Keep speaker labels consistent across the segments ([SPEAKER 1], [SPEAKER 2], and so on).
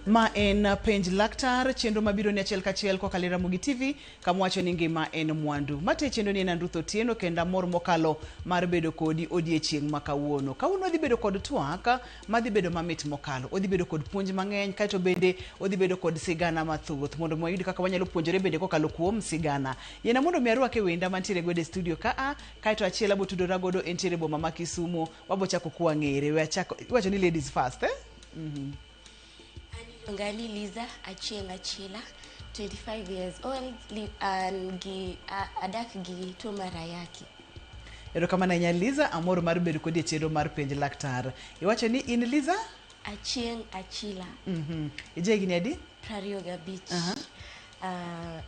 [SPEAKER 1] Ma en Penj Laktar, chenro mabiro ni achiel kachiel kokalo e Ramogi TV, kama wacho ni ngima en mwandu. Mate chenro ni en an Ruth Otieno kendo amor mokalo mar bedo kodi odiechieng' ma kawuono. Kawuono wadhi bedo kod twak madhi bedo mamit mokalo. Odhi bedo kod puonj mang'eny kaeto bende odhi bedo kod sigana mathoth mondo mi wayud kaka wanyalo puonjore bende kokalo kuom sigana. Yiena mondo mi arwake wenda mantiere godo e studio ka a, kaeto achiel abo tudora godo entiere boma ma Kisumu. Wabo chako kwang'ere. We achako, iwacho ni ladies first, eh?
[SPEAKER 2] An iluonga ni Liza Achieng' Achila, 25 years old, li, an gi, a, adak gi tuo mar ayaki.
[SPEAKER 1] Erokamano ahinya Liza, amor mar bedo kodi e chenro mar Penj Laktar. Iwacho ni in Liza?
[SPEAKER 2] Achieng' Achila.
[SPEAKER 1] Ija higni adi?
[SPEAKER 2] 25.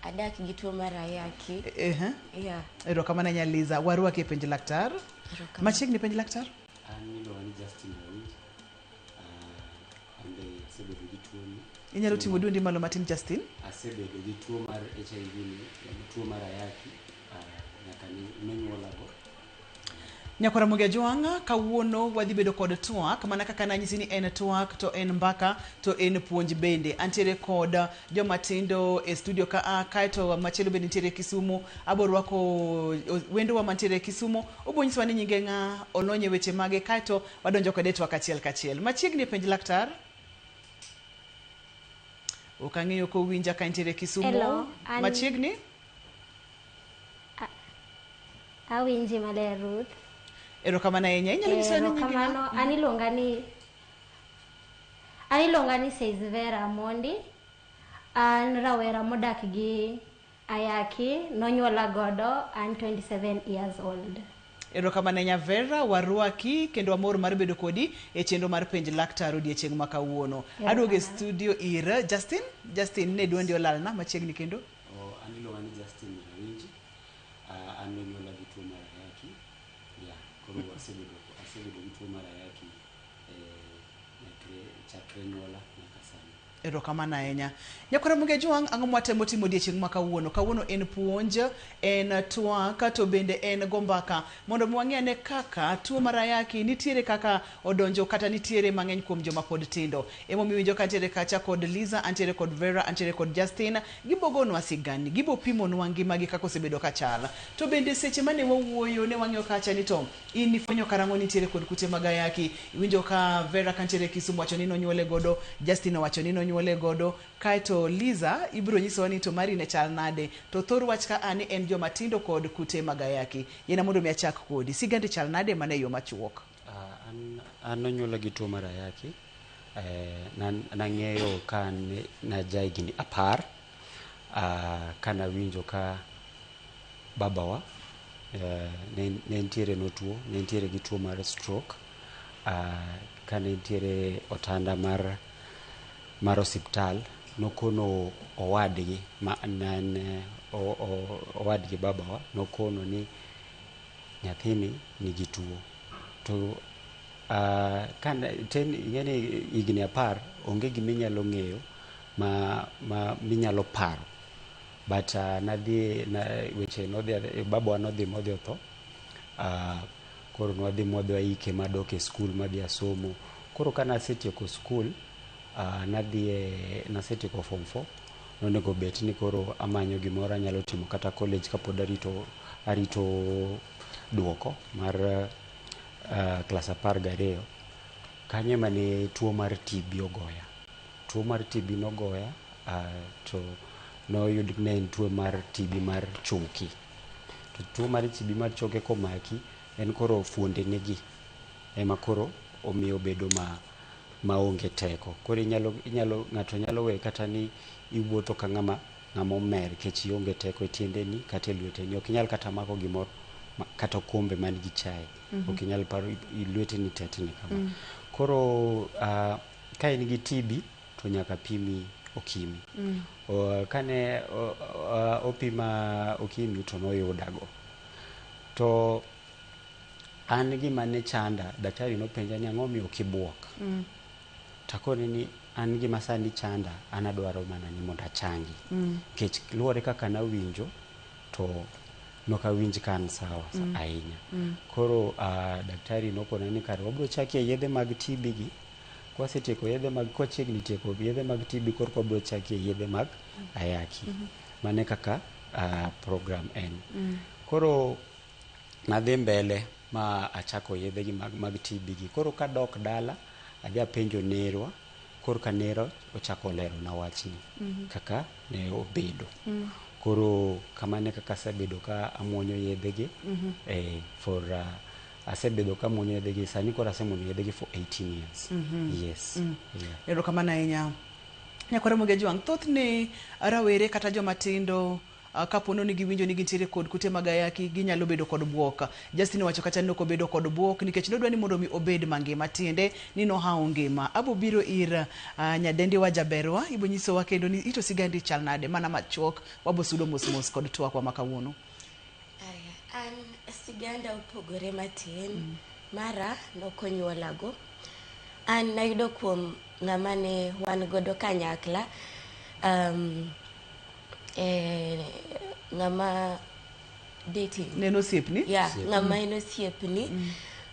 [SPEAKER 2] Adak gi tuo mar ayaki. Yeah.
[SPEAKER 1] Erokamano ahinya Liza, warwaki e Penj Laktar.
[SPEAKER 2] Erokamano.
[SPEAKER 1] Machiegni Penj Laktar?
[SPEAKER 3] An iluonga ni Justin Rawinj. An be asebedo gi tuo ni.
[SPEAKER 1] Inyalo ting'o duondi malo matin Justin?
[SPEAKER 3] Asebedo gi tuo mar HIV ni, tuo mar ayaki nyaka nonyuolago.
[SPEAKER 1] Nyakwar Ramogi Ajwang', kawuono wadhi bedo kod twak, mana kaka nanyisi ni en twak to en mbaka to en puonj bende. Antiere kod joma tindo e studio ka a, kaeto machielo bende nitiere Kisumu. Abo rwako wendowa mantiere Kisumu, obo nyisowa ni nyinge ng'a, olony e weche mage, kaeto wadonjo kode e twak achiel kachiel. Machiegni e penj laktar. Ok ang'eyo kowinja ka entiere Kisumu.
[SPEAKER 4] Hello, an-
[SPEAKER 1] Machiegni.
[SPEAKER 4] Awinji maler Ruth.
[SPEAKER 1] Erokamano ahinya. Inyalo nyisowa ni nyingi ng'a?
[SPEAKER 4] Erokamano. An iluonga ni An iluonga ni Says Vera Mondi. An rawera modak gi ayaki, nonyuola godo, an 27 years old.
[SPEAKER 1] Erokamano ahinya Vera, warwaki kendo wamor mar bedo kodi e chenro mar Penj Laktar odiechieng' ma kawuono. Aduogo e studio ir Justin. Justin, ne duondi olalna machiegni kendo.
[SPEAKER 3] Oh, an iluonga ni Justin Rawinji. An nonyuola gi tuo mar ayaki. Yeah, koro asebedo gi tuo mar ayaki chakre nyuola nyaka sani.
[SPEAKER 1] Erokamano ahinya. Nyakwar Ramogi Ajwang', ang'o mwatemo timo odiechieng' ma kawuono? Kawuono en puonj, en twak, to bende en go mbaka mondo mi wang'e ane kaka tuo mar ayaki nitiere kaka odonjo kata nitiere mang'eny kuom joma pod tindo. Emomiyo iwinjo ka antiere kacha kod Liza, antiere kod Vera, antiere kod Justin, gibo gonwa sigandni, gibo pimonwa ngimagi kaka osebedo ka chal. To bende seche mane wawuoyo ne wang'iyo kacha ni to in nifwenyo karang'o nitiere kod kute mag ayaki. Iwinjo ka Vera kantiere Kisumu wacho ni nonyuole godo, Justin owacho ni nonyuole godo, kaeto Liza ibiro nyisowa ni to mari ne chal nade. To thor wach ka a ni en joma tindo kod kute mag ayaki. Yiena mondo mi achak kodi. Sigandi chal nade mana e yo machuok?
[SPEAKER 3] An nonyuola gi tuo mar ayaki. Nang'eyo ka naja higni 10, kanawinjo ka babawa ne nentiere notuo, ne nitiere gi tuo mar stroke. Kane nitiere otanda mar osiptal, nokono owadgi ma ne en owadgi babawa, nokono ni nyathini nigi tuo. To kane ten ing'e ni higni 10 onge gima inyalo ng'eyo ma minyalo paro. But nadhi weche nodhi, babawa nodhi modhi otho. Koro nwadhi mwadhi waike madok e skul madhi asomo. Koro kane asetieko skul, nadhi e, nasetieko form 4, nonego bed ni koro amanyo gimoro anyalo timo kata college kapod arito duoko mar klas 12. Kanyo ema ne tuo mar TB ogoya. Tuo mar TB nogoya, to noyud ni en tuo mar TB mar choke. To tuo mar TB mar choke komaki, en koro fuonde negi ema koro omiyo obedo maonge teko. Koro inyalo ng'ato nyalo we kata ni iwuotho ka ng'ama omer nikech ionge teko e tiendeni kata e lweteni. Ok inyal kata mako gimoro kata okombe man gi chae. Ok inyal paro, lweteni tetni kama. Koro ka in gi TB to nyaka pimi okimi. Kane opima okimi to noyudago. To an gima ne chanda, daktari nopenja ni ang'o miyo ok ibuok. Takone ni an gima sani chanda, an adwaro mana ni mondo achangi. Nikech luwore kaka nawinjo, to nokawinj ka an sawa ahinya. Koro daktari nokona ni kare wabiro chaki e yedhe mag TB gi. Kwasetieko yedhe mag kwachiegni tieko yedhe mag TB korka wabiro chakie yedhe mag ayaki. Mano e kaka program en. Koro nadhi mbele ma achako yedhe gi mag TB gi. Koro kadok dala, adhi apenjo nerwa, korka nera ochako lerona wachni kaka ne obedo. Koro kamano e kaka asebedo ka amuonyo yedhe gi for asebedo ka amuonyo yedhe gi sani koro asemuonyo yedhe gi for 18 years. Yes. Yeah.
[SPEAKER 1] Erokamano ahinya. Nyakwar Ramogi Ajwang', thothne rawere kata joma tindo kapo ni giwinjo ni gintiere kod kute mag ayaki ginyalo bedo kod buok. Justin owacho kacha ni ok obedo kod buok nikech nodwa ni mondo mi obed mangima tiende ni nohawo ngima. Abo biro ir nyadendi wa jaberwa ibo nyisowa kendo ni ito sigandi chal nade mana machuok wabo sudo mos mos kod twakwa ma kawuono.
[SPEAKER 2] Aya, an siganda opogore matin. Mara nokonyuolago. An nayudo kuom ng'ama ne wan godo kanyakla. Ng'ama dating.
[SPEAKER 1] Ne en osiepni?
[SPEAKER 2] Yeah, ng'ama en osiepni.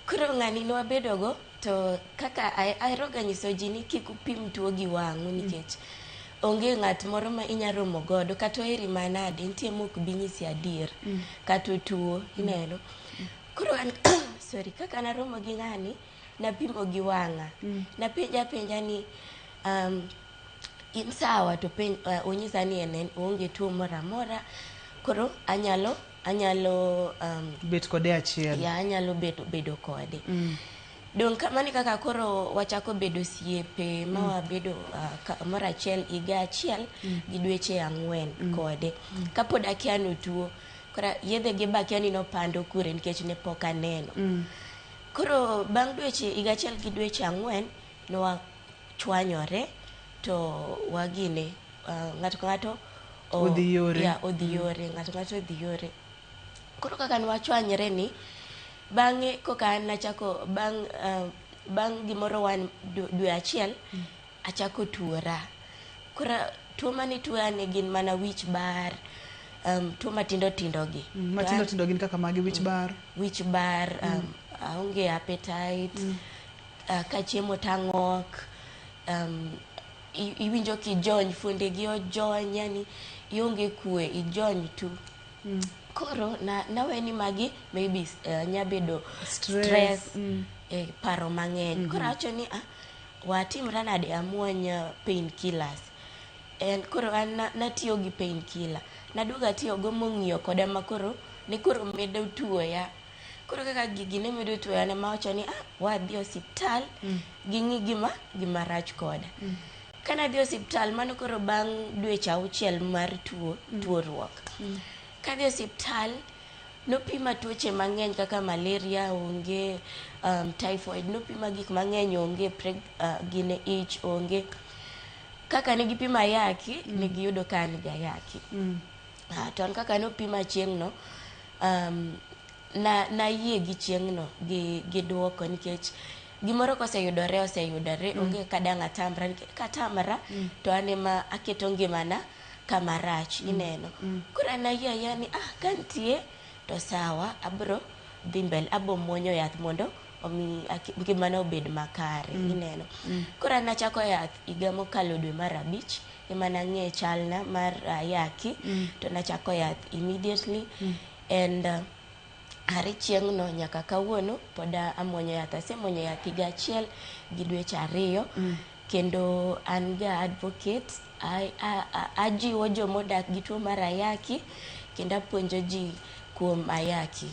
[SPEAKER 2] Koro ng'ani nwabedogo to kaka aheroga nyiso ji ni kik upim tuo gi wang'u nikech onge ng'at moro ma inya romo godo kata oheri manade nitie mok bi nyisi adier kata otuo ineno. Koro an sorry kaka naromo gi ng'ani napimo gi wang'a. Napenje apenja ni in sawa to penj onyisa ni en oonge tuo moro amora koro anyalo
[SPEAKER 1] Bet kode achiel.
[SPEAKER 2] Ya anyalo bedo kode. Dong' kamano e kaka koro wachako bedo osiepe ma wabedo kamoro achiel higa achiel gi dweche 4 kode. Kapod akia ni otuo, koro yedhe ge be akia ni nopando kure nikech ne pok aneno. Koro bang' dweche higa achiel gi dweche 4 nowachwanyore to wagine ng'ato ka ng'ato
[SPEAKER 1] Odhi yore.
[SPEAKER 2] Ya, odhi yore, ng'ato ka ng'ato odhi yore. Koro kaka nwachwanyre ni, bang'e koka an nachako bang' gimoro wan dwe achiel achako tuora. Koro tuo mane tuoya ne gin mana wich bar, tuo matindo tindo gi.
[SPEAKER 1] Matindo tindo gin kaka magi wich bar?
[SPEAKER 2] Wich bar, aonge appetite, kachiemo tang'ok, iwinjo kijony, fuonde gi ojony, yani ionge kwe, ijony tu. Koro nawe ni magi maybe nyabedo
[SPEAKER 1] stress,
[SPEAKER 2] paro mang'eny. Koro awacho ni watimra nade amuony painkillers. En koro an natiyo gi painkiller. Naduogo atiyogo mong'iyo koda ma koro ne koro medo tuoya. Koro kaka gigi ne medo tuoya ne mawacho ni wadhi osiptal ging'i gima rach koda. Kana dhi osiptal mano koro bang' dweche 6 mar tuoruok. Kadhi osiptal nopima tuoche mang'eny kaka malaria onge, typhoid nopima gik mang'eny onge, gine ich onge. Kaka ne gipima ayaki, ne giyudo ka an gi ayaki. To an kaka nopima chieng'no, nayie gi chieng'no gi duoko nikech gimoro koseyudore oseyudore, onge kaka dang' atamra, nikech katamra to an ema aketo ngimana kama rach, ineno. Koro an ayie ayia ni ka nitie to sawa, abro dhi mbele, abo muonyo yath mondo omi ngimana obed makare, ineno. Koro an nachako yath higa mokalo dwe mar 5, ema nang'e chalna mar ayaki, to nachako yath immediately, and are chieng'no nyaka kawuono pod amuonyo yath. Asemuonyo yath higa achiel gi dweche 2, kendo an ga advocate, ajiwo jomodak gi tuo mar ayaki, kendo apuonjo ji kuom ayaki.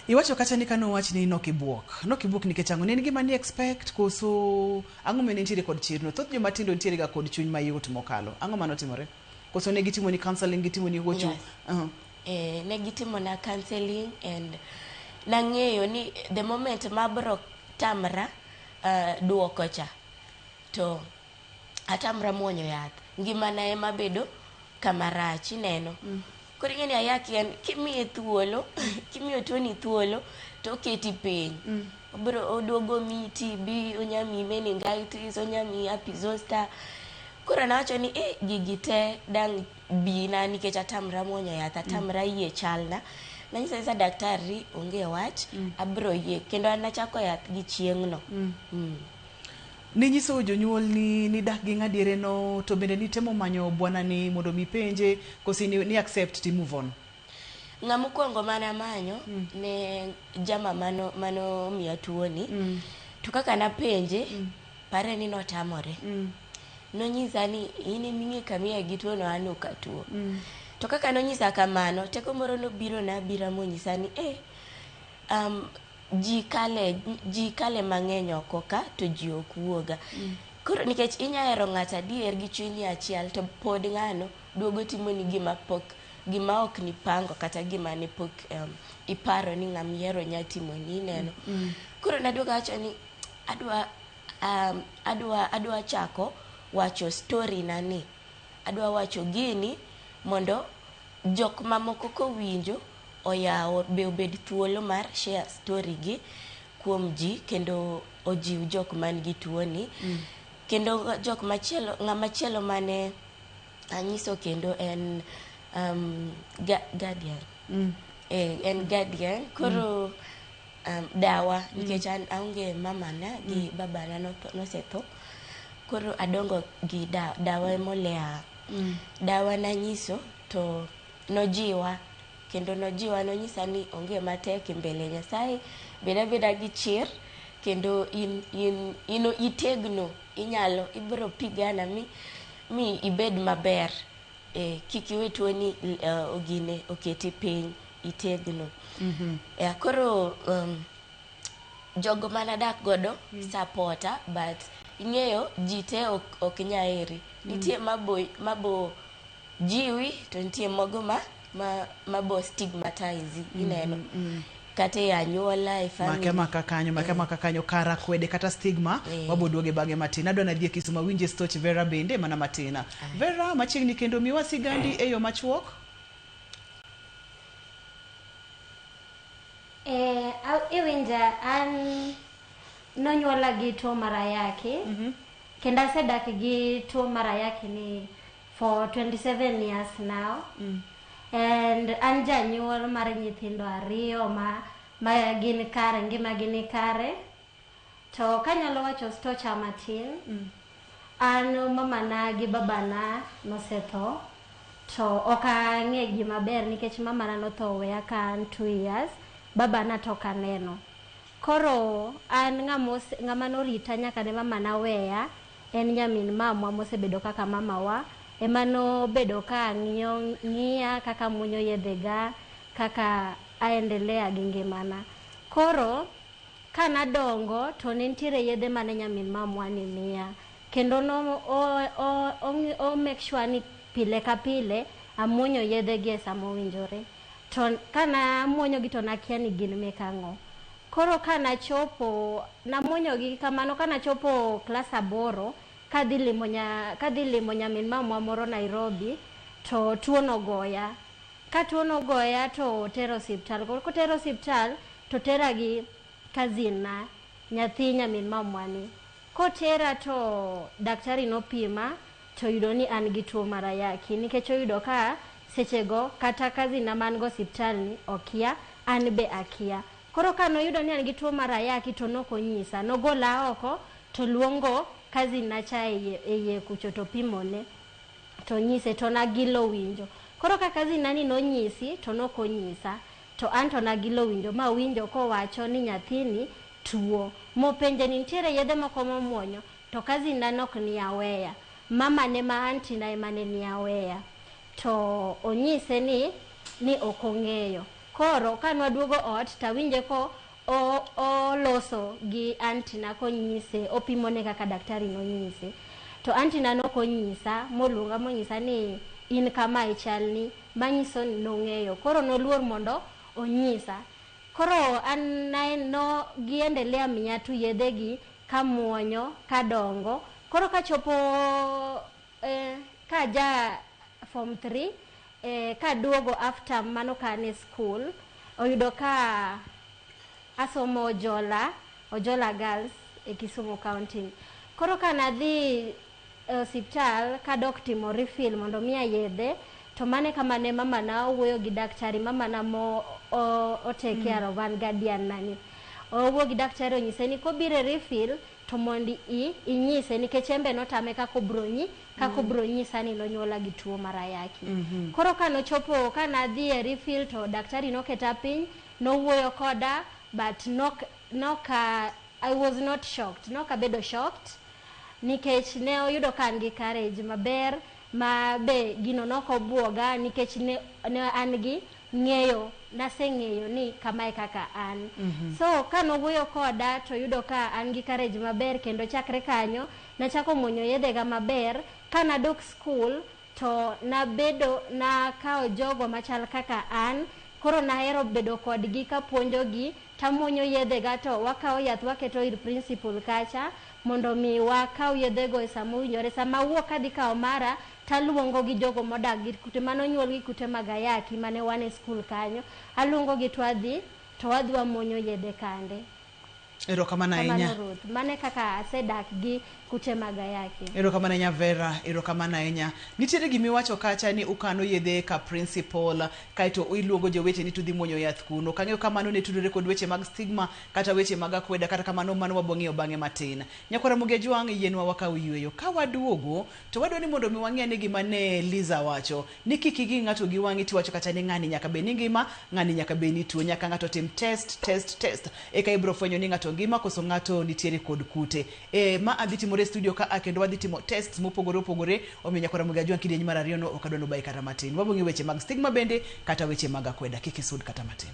[SPEAKER 1] Iwacho kacha ni kane owach ni nokibuok. Nokibuok nikech ang'o? Ne en gima ni expect koso ang'o mane nitiere kod chirno? Thoth joma tindo nitiere ga kod chuny mayot mokalo. Ang'o mane otimore? Koso ne gitimo ni counseling, gitimo ni hocho?
[SPEAKER 2] Yes. Ne gitimona counseling and nang'eyo ni the moment mabro tamra duoko cha to atamra muonyo yath, ngimana ema bedo kama rach, ineno. Koro ing'e ni ayaki en kimiye thuolo, kimiyo tuoni thuolo to oketi piny. Obiro oduogo miyi TB, onya miyi meningitis, onya miyi herpes zoster. Koro nawacho ni gigi te dang' bina nikech atamra muonyo yath, atamra yie chalna. Nanyise anyisa daktari onge wach, abro yie. Kendo an nachako yath gi chieng'no.
[SPEAKER 1] Ninyiso jonyuol ni nidak gi ng'adiere no to bende nitemo manyo bwana ni mondo mi penje kosi ni accept ti move on?
[SPEAKER 2] Ng'ama okwongo mane amanyo ne jama mano miya tuoni. To kaka napenje, pare ni notamore. Nonyisa ni in eming'e kamiya gi tuono, an ok atuo. To kaka nonyisa kamano, teko moro nobiro na abira monyisa ni ji kale mang'eny oko ka to ji ok wuoga. Koro nikech inya hero ng'ato adier gi chunyi achiel to pod ng'ano duogo timoni gima pok gima ok nipango kata gima ne pok iparo ni ng'ama ihero nya timoni, ineno. Koro naduogo awacho ni adwa chako wacho story na ni adwa wacho gini mondo jok mamoko kowinjo oyaw be obed thuolo mar share story gi kuom ji kendo ojiw jok man gi tuoni. Kendo jok machielo, ng'ama chielo mane anyiso kendo en guardian. En guardian koro dawa nikech an aonge mamana gi babana nosetho. Koro adongo gi dawa emolea. Dawa nanyiso to nojiwa kendo nojiwa nonyisa ni onge matek e mbele Nyasaye, bed abeda gi chir kendo in itegno, inyalo ibiro pigana mi ibed maber. Kik iwe tuoni ogine oketi piny, itegno. Koro jogo manadak godo supporta, but ing'eyo ji te ok nya heri. Nitie mabo jiwi to nitie mogo mabo stigmatize, ineno. Kata e anyuola, e family.
[SPEAKER 1] Make maka kanyo kara kwede kata stigma. Wabo duoge bang'e matin. Adwa nadhi e Kisumu awinje stoch Vera bende mana matin. Vera machiegni kendo miwa sigandi e yo machuok.
[SPEAKER 4] Iwinja an nonyuola gi tuo mar ayaki. Kendo asedak gi tuo mar ayaki ni for 27 years now. And an janyuol mar nyithindo ariyo ma gin kare, ngimagi ni kare. To kanyalo wacho stocha matin, an mamana gi babana nosetho to ok ang'e gi maber nikech mamana notho oweya ka an 2 years, babana to ok aneno. Koro an ng'ama norita nyaka ne mamana weya en nyamin mamwa mosebedo kaka mamawa ema nobedo ka ng'iyo ng'iya kaka amuonyo yedhega, kaka aendelea gi ngimana. Koro kanadongo to ne nitiere yedhe mane nyamin mamwa ni miya kendo no o make sure ni pile ka pile amuonyo yedhe gi e sama owinjore. To kana amuonyo gi to nakia ni gin mek ang'o. Koro kanachopo namuonyo gi kamano kanachopo klas 8 kadhi limo nyamin mamwa moro Nairobi to tuo nogoya. Ka tuo nogoya to otera osiptal. Koro kotera osiptal to tera gi cousin na, nyathi nyamin mamwa ni. Kotera to daktari nopima to oyudo ni an gi tuo mar ayaki nikech oyudo ka sechego kata cousin na man go osiptal ni okia, an be akia. Koro kanoyudo ni an gi tuo mar ayaki to nokonyisa, nogola oko to luongo cousin na cha e iye kucho to pimone to nyise to nagilo winjo. Koro ka cousin na ni nonyisi to nokonyisa to an to nagilo winjo mawinjo kowacho ni nyathini tuo. Mopenje ni nitiere yedhe moko momuonyo to cousin na nok ni aweya. Mama ne ma aunty na ema ne ni aweya. To onyise ni ok ong'eyo. Koro kanwaduogo ot tawinje ko oloso gi aunty na konyise opimone kaka daktari nonyise. To aunty na nokonyisa moluonga monyisa ni in kama e chalni manyiso ni nong'eyo. Koro noluor mondo onyisa. Koro an no giendelea miya tu yedhe gi kamuonyo kadongo. Koro kachopo kaja form 3 kaduogo after mano ka an e school oyudo ka asomo Ojola Girls e Kisumu County. Koro kanadhi e osiptal kadok timo refill mondo miya yedhe to mane kama ne mamana owuoyo gi daktari, mamana mo o take care of an guardian na ni. Owuoyo gi daktari onyise ni kobiro e refill to To mondi inyise nikech en be notame kaka obro nyisa ni nonyuola gi tuo mar ayaki. Koro kanochopo kanadhi e refill to daktari noketa piny, nowuoyo koda, but noka I was not shocked, nokabedo shocked nikech ne oyudo ka an gi courage maber ma be gino nokobuoga nikech ne an gi ng'eyo, naseng'eyo ni kamae kaka an. So kanowuoyo koda to yudo ka an gi courage maber kendo chakre kanyo nachako muonyo yedhega maber. Kanadok school to nabedo nakawo jogo machal kaka an, koro nahero bedo kodgi kapuonjogi tamuonyo yedhega to wakawo yath waketo ir principal kacha mondo mi wakaw yedhego e sama owinjore. Sama awuok kadhi kawo mara taluongo gi jogo modak gi kute manonyuol gi kute mag ayaki mane wan e skul kanyo, aluongo gi to wadhi wamuonyo yedhe kande.
[SPEAKER 1] Erokamano ahinya.
[SPEAKER 4] Mane kaka asedak gi kute mag ayaki.
[SPEAKER 1] Erokamano ahinya Vera, erokamano ahinya. Nitiere gimiwacho kacha ni ukano yedhe ka principal, kaeto iluongo joweteni to udhi muonyo yath kuno. Kang'eyo kamano ne tudore kod weche mag stigma kata weche mag akweda, kata kamano mano wabong'iyo bang'e matin. Nyakwara Ramogi Ajwang', yienwa wakaw yweyo. Ka waduogo to wadwa ni mondo mi wang'e ni gima ne Liza wacho ni kik ing'i ng'ato gi wang'i tiwacho kacha ni ng'ani nyaka bed ni ngima, ng'ani nyaka bed ni tuo, nyaka ng'ato tim test test test eka ibiro fwenyo ni ng'ato ngima koso ng'ato nitiere kod kute. Ma adhi timore e studio ka kendo wadhi timo tests mopogore opogore, omiyo nyakwara Ramogi Ajwang' kidieny mar ariyo no ok adwa nobayi kata matin. Wabong'iyo weche mag stigma bende kata weche mag akweda, kik isud kata matin.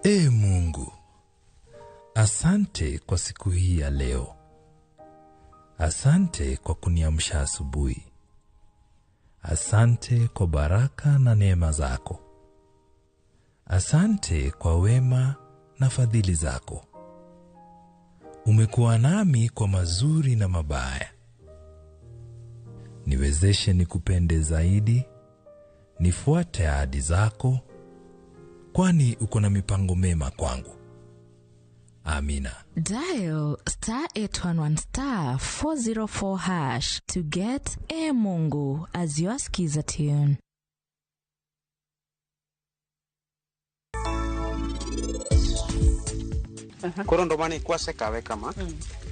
[SPEAKER 5] Ee Mungu, asante kwa siku hii ya leo. Asante kwa kuniamsha asubuhi. Asante kwa baraka na neema zako. Asante kwa wema na fadhili zako. Umekuwa nami kwa mazuri na mabaya. Niwezeshe nikupende zaidi, nifuate ahadi zako, kwani uko na mipango mema kwangu. Amina.
[SPEAKER 6] Dial star 811 star 404 hash to get E Mungu as your skiza tune.
[SPEAKER 7] Koro nduma ni kwasekawe kama,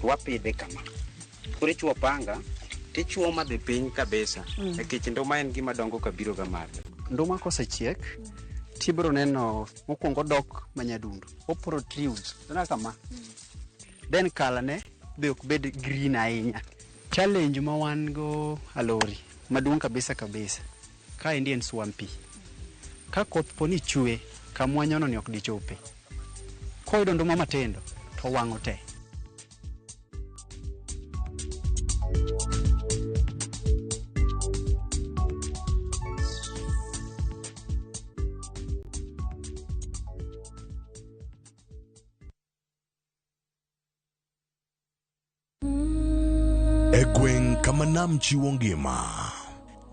[SPEAKER 7] wapidhe kama. Koro ichuo panga, tichuo madhi piny kabisa. Nikech nduma en gima dongo kabiro ga malo.
[SPEAKER 8] Nduma kosechiek, tibiro neno mokwongo dok manyadundo. O protrude, ineno kama. Then colour ne be ok bed green ahinya. Challenge ma wan go alori, maduong' kabisa kabisa. Kaendi en swampy. Ka koth po ni chwe, kamwanyono ni ok dichope. Koyudo nduma matindo, to wang'o te.
[SPEAKER 9] E gweng' kama nam chiwo ngima,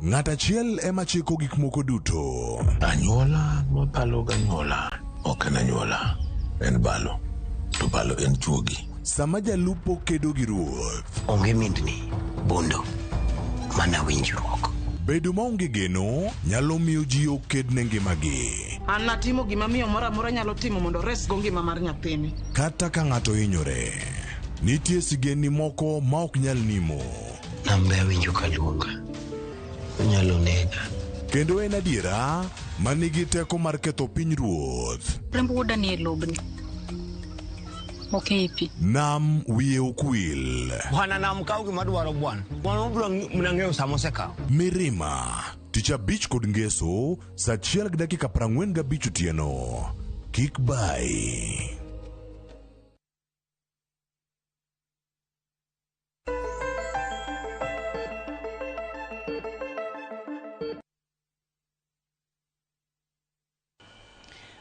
[SPEAKER 9] ng'at achiel ema chiko gik moko duto.
[SPEAKER 10] Anyuola mabalo ganyuola ok en anyuola, en balo, to balo en chuogi.
[SPEAKER 9] Sama jalupo kedo gi ruoth,
[SPEAKER 11] onge mindni, bondo, mana winjruok.
[SPEAKER 9] Bedo maonge geno nyalo miyo ji oked ne ngimagi.
[SPEAKER 12] An natimo gima miyo moro amora nyalo timo mondo oresgo ngima mar nyathini.
[SPEAKER 9] Kata ka ng'ato hinyore, nitie sigendni moko ma ok nyal nimo.
[SPEAKER 11] Nambe awinjo ka luonga, onyalo nega.
[SPEAKER 9] Kendo en adiera ma nigi teko mar ketho piny ruoth.
[SPEAKER 13] Remb wuoda ni e lobni. Ok ei pi.
[SPEAKER 9] Nam wiye ok wil.
[SPEAKER 14] Bwana nam kaw gima dwaro bwana. Bwana obiro mana ng'eyo sama osekawo.
[SPEAKER 9] Mirima, tich abich kod ngeso, saa 1:45 otieno. Kik bai.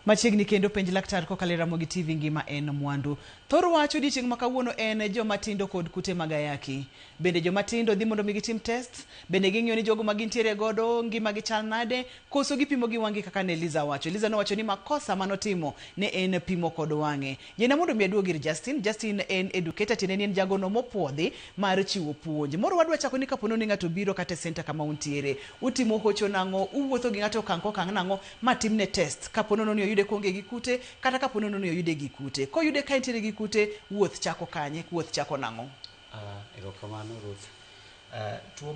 [SPEAKER 1] Machiegni kendo penj laktar kokalo e Ramogi TV ngima en mwandu. Thor wach odiochieng' ma kawuono en joma tindo kod kute mag ayaki. Bende joma tindo dhi mondo mi gitim test? Bende ging'iyo ni jogo ma gintiere godo ngima gi chal nade? Koso gipimo gi wang'gi kaka ne Eliza wacho. Eliza nowacho ni makosa manotimo ne en pimo kod wang'e. Yiena mondo mi aduog ir Justin. Justin en educator tiende ni en jagono mopuodhi mar chiwo puonj. Moro wadwa chako ni kapo ni ng'ato obiro kata e center kama untiere, utimo hocho nang'o, uwuotho gi ng'ato okang' kokang' nang'o ma timne test kapo nono ni oyude koonge gi kute kata kapo nono ni oyude gi kute. Koyude ka entiere gi kute, wuoth chako kanye, wuoth chako nang'o?
[SPEAKER 3] Erokamano Ruth. Tuo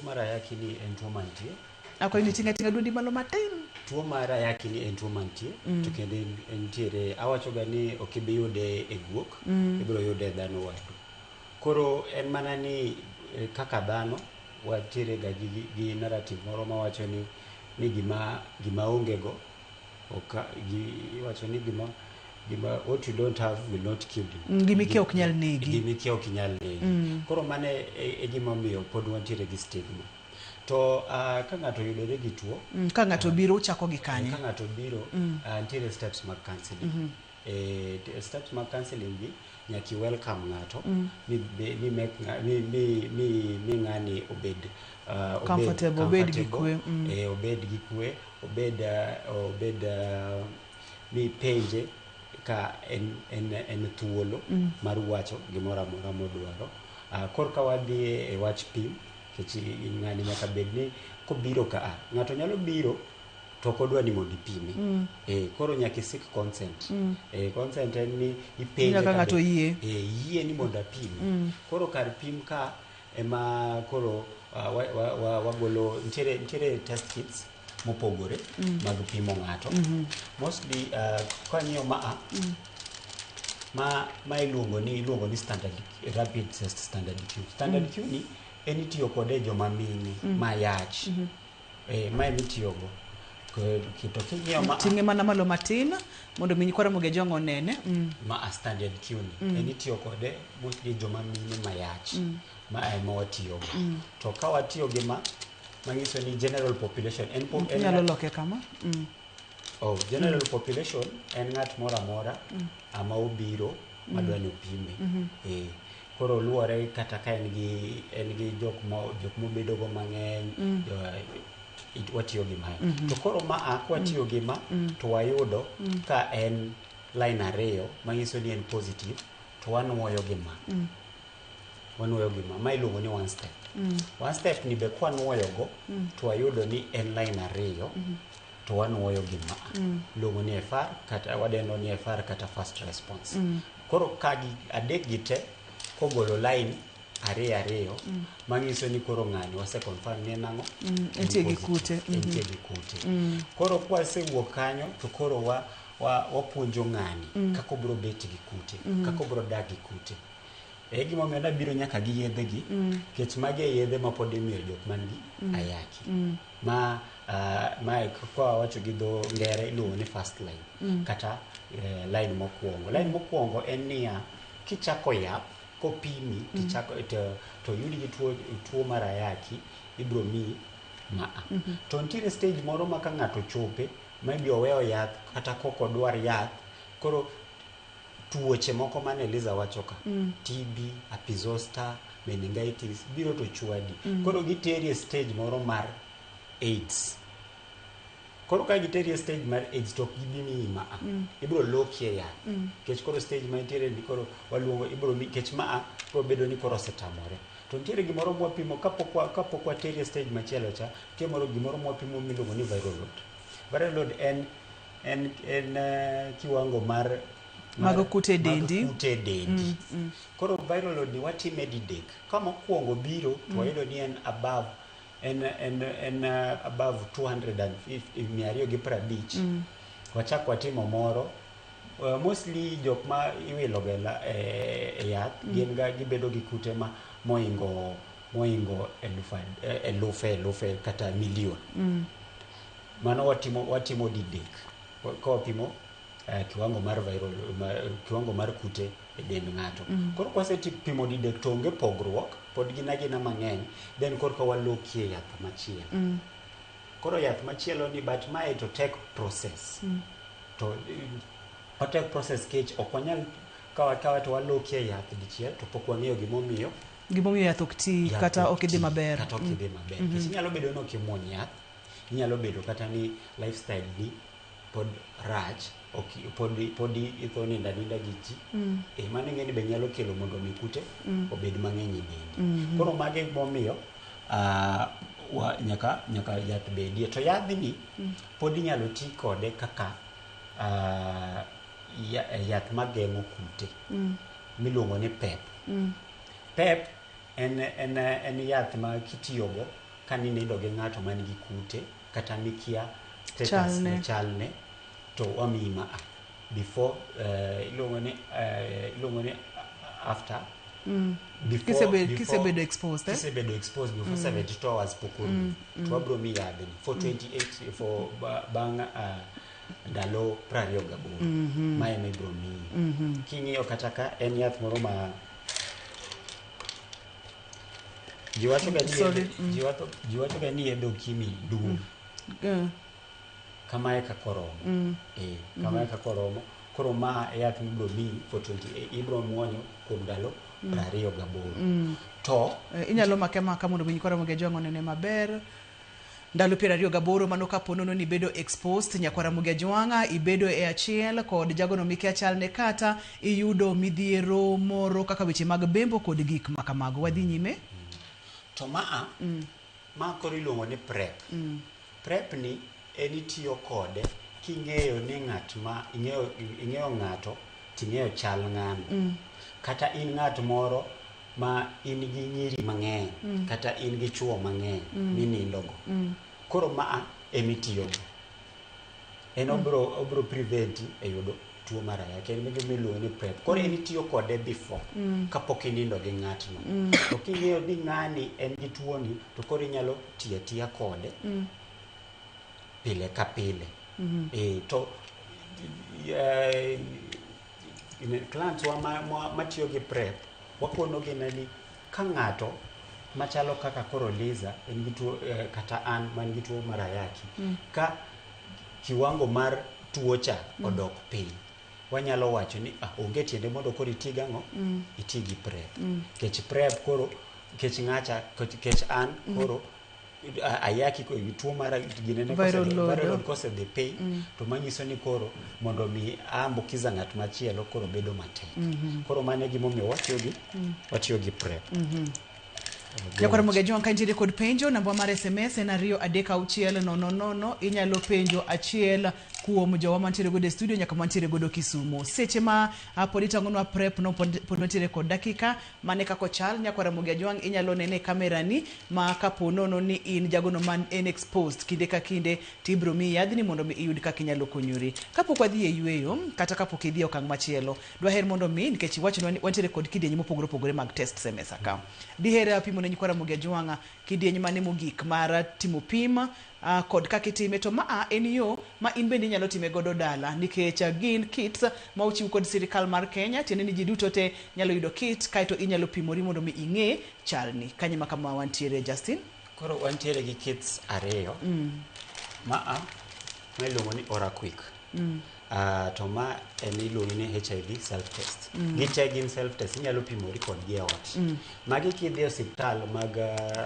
[SPEAKER 3] mar ayaki ni en tuo mantie.
[SPEAKER 1] Akwayo ni iting' ating'a duondi malo matin.
[SPEAKER 3] Tuo mar ayaki ni en tuo mantie to kendo entiere awacho ga ni ok ibi yude e guok ibiro yude e dhano wadu. Koro en mana ni kaka dhano wantiere ga gi narrative moro mawacho ni gima onge go ok iwacho ni gima what you don't have will not kill you.
[SPEAKER 1] Gima ikia ok nyal negi.
[SPEAKER 3] Gima ikia ok nyal negi. Koro mano e gima omiyo pod wantiere gi stigma. To ka ng'ato oyudore gi tuo,
[SPEAKER 1] Ka ng'ato obiro uchako gi kanye?
[SPEAKER 3] Ka ng'ato obiro, nitiere steps mag counseling. Steps mag counseling gi nyaka i welcome ng'ato mi ng'ani obed
[SPEAKER 1] comfortable, obed gi kwe.
[SPEAKER 3] Obed gi kwe, obed mi penje ka en thuolo mar wacho gimoro amora modwaro. Koro ka wadhi e wach pim, nikech ng'ani nyaka bed ni kobiro ka ng'ato nyalo biro to ok odwa ni mondo ipime. Koro nyaka isik consent. Consent en ni ipenje
[SPEAKER 1] nyaka ng'ato yie.
[SPEAKER 3] Yie ni mondo apimi. Koro kar pim ka ema koro wagolo nitiere test kits mopogore mag pimo ng'ato. Mostly kang'iyo ma iluongo ni standard rapid test standard Q. Standard Q ni en itiyo kode joma mine ma yach. Ma ema itiyogo. To king'iyo ma
[SPEAKER 1] ting'e mana malo matin mondo mi nyikwa Ramogi Ojwang' onene.
[SPEAKER 3] Ma standard Q ni en itiyo kode mostly joma mine ma yach. Ma ema watiyogo. To ka watiyo gi ma manyiso ni general population en
[SPEAKER 1] inyalo loke kama.
[SPEAKER 3] General population en ng'at moro amora ama obiro madwa ni opime. Koro luwore kata ka en gi jok mobedo go mang'eny, watiyo gi mae. To koro ma kwatiyo gi ma to wayudo ka en line 2 manyiso ni en positive to wanuoyo gi ma. Wanuoyo gi ma iluongo ni one step. One step ni be kwanuoyo go to wayudo ni en line 2 to wanuoyo gi ma. Iluongo ni FR kata wadendo ni FR kata fast response. Koro ka gi adek gi te kogolo line 2 manyiso ni koro ng'ani wase confirm ni en ang'o?
[SPEAKER 1] Entie gi kute.
[SPEAKER 3] Entie gi kute. Koro kwasewuok kanyo to koro wapuonjo ng'ani kaka obiro bet gi kute, kaka obiro dak gi kute. E gima omiyo nabiro nyaka gi yedhe gi, nikech magi e yedhe ma pod imiyo jok man gi ayaki. Ma kwa wacho gi dho ngere iluongo ni first line kata line mokwongo. Line mokwongo en niya, kichako yath kopimi tichako to yudi gi tuo mar ayaki ibiro miyi ma. To nitiere stage moro ma ka ng'ato chope maybe oweyo yath kata kok odwar yath, koro tuoche moko mane Eliza wacho ka, TB, herpes zoster, meningitis biro to chwadi. Koro giteri e stage moro mar AIDS. Koro ka giteri e stage mar AIDS to ok gibi miyi ma. Ibiro lokie yath. Nikech koro stage ma nitiere ni koro waluongo ibiro mi nikech ma biro bedo ni koro osetamore. To nitiere gimoro mwapimo kapok wateri e stage machielo cha, nitie moro gimoro mwapimo miluongo ni viral load. Viral load en kiwango mar
[SPEAKER 1] mag kute dendi.
[SPEAKER 3] Kute dendi. Koro viral load ni watime didek. Ka mokwongo biro to wayudo ni en above en above 250 250. Wachak watimo moro. Mostly jok ma iwilo ga e yath gin ga gibedo gi kute ma moingo elufe kata milion. Mano watimo didek. Ka wapimo kiwango mar viral kiwango mar kute e dend ng'ato. Koro kwasepimo didek to onge pogruok, pod gin agina mang'eny, then korka walokie yath machielo. Koro yath machielo ni but mae to take process. To otek process kech ok wanyal kawa kawa to walokie yath dichiel to pok wang'eyo gimomiyo
[SPEAKER 1] Gimomiyo yath ok ti
[SPEAKER 3] yath
[SPEAKER 1] kata ok idhi
[SPEAKER 3] ti,
[SPEAKER 1] maber.
[SPEAKER 3] Kata ok idhi maber.
[SPEAKER 1] Mhm.
[SPEAKER 3] Nikech inyalo bedo ni ok imuony yath, inyalo bedo kata ni lifestyle ni pod rach, ok pod itho nindo aninda gi ji. Mano ing'e ni be nyalo kelo mondo mi kute obed mang'eny e dendi. Koro mago e momiyo nyaka yath bedie. To yadhni pod inyalo ti kode kaka yath mageng'o kute miluongo ni PEP. PEP en yath ma kitiyogo ka ninindo gi ng'ato man gi kute kata mikia status
[SPEAKER 1] Chalne.
[SPEAKER 3] ne chalne to wamiyi ma a before iluongo ni after before
[SPEAKER 1] Kisebedo exposed, eh?
[SPEAKER 3] Kisebedo exposed before 72 hours pok orumo to wabro miyi yadhni for 28 for bang' ndalo 28. Ma ema ibro miyi. King'iyo kata ka en yath moro ma ji wacho ga ni
[SPEAKER 1] Sorry,
[SPEAKER 3] ji wacho ga ni yedhe okimi duong'. Kamae kaka oromo. Kamae kaka oromo. Koro ma e yath mibro miyi for 28, ibro muonyo kuom ndalo 28. To
[SPEAKER 1] Inyalo make maka mondo mi nyikwa Ramogi Ajwang' onene maber. Ndalo 28 mano kapo nono ni ibedo exposed nyakwa Ramogi Ajwang', ibedo e achiel kod jagono mikia chalne kata iyudo midhiero moro kaka weche mag bembo kod gik ma kamago. Wadhi nyime.
[SPEAKER 3] To maa ma koro iluongo ni PrEP. PrEP ni en itiyo kode king'eyo ni ng'at ma ing'eyo ng'ato ting'eyo chal ng'ano. Kata in ng'at moro ma in gi nyiri mang'eny kata in gi chuo mang'eny minindogo. Koro maa emitiyogo. En obro prevent e yudo tuo mar ayaki. En gima iluongo ni PrEP. Koro en itiyo kode before kapok inindo gi ng'atno. To king'eyo ni ng'ani en gi tuoni to koro inyalo tiyo atiya kode pile ka pile. To clients wa matiyo gi PrEP wakono gi ni ka ng'ato machalo kaka koro Liza en gi tuo kata an man gi tuo mar ayaki ka kiwango mar tuo cha odok piny wanyalo wacho ni onge tiende mondo koro iti gang'o iti gi PrEP. Kech PrEP koro kech ng'acha kech an koro ayaki tuo mar ginene
[SPEAKER 1] Viral load,
[SPEAKER 3] viral load kosedhi piny to manyiso ni koro mondo mi ambukiza ng'at machielo koro bedo matek. Koro mano e gimomiyo watiyo gi PrEP.
[SPEAKER 1] Nyakwar Ramogi Ajwang' ka intiere kod penjo namba mar SMS en 2 3 6 0 0. Inyalo penjo achiel kuom jowa mantiere godo e studio nyaka mantiere godo Kisumu. Seche ma pod itang'onwa PrEP no pod wantiere kod dakika mane kako chal. Nyakwar Ramogi Ajwang' inyalo nene e kamera ni ma kapo nono ni in jagono man en exposed kinde ka kinde tibro miyi yadhni mondo mi iyud kaka inyalo konyori. Kapok wadhi e yweyo kata kapok idhi e okang' machielo dwaher mondo mi nikech iwachonwa ni wantiere kod kidienje mopogore opogore mag tests e mesa ka. Diher pimo ne nyikwa Ramogi Ajwang' kidieny mane mogik mar timo pim kod kaka itime to maa en yo ma in bende inyalo time godo dala nikech gin kits ma ochiw kod sirikal mar Kenya tiende ni ji duto te nyalo yudo kit kaeto inyalo pimori mondo mi ing'e chalni. Kanye ma kama wantiere Justin?
[SPEAKER 3] Koro wantiere gi kits ariyo. Maa ma iluongo ni Oraquick. To ma en iluongo ni HIV self test. Gite gin self test inyalo pimori kodgi e ot. Magi kidhi e osiptal mag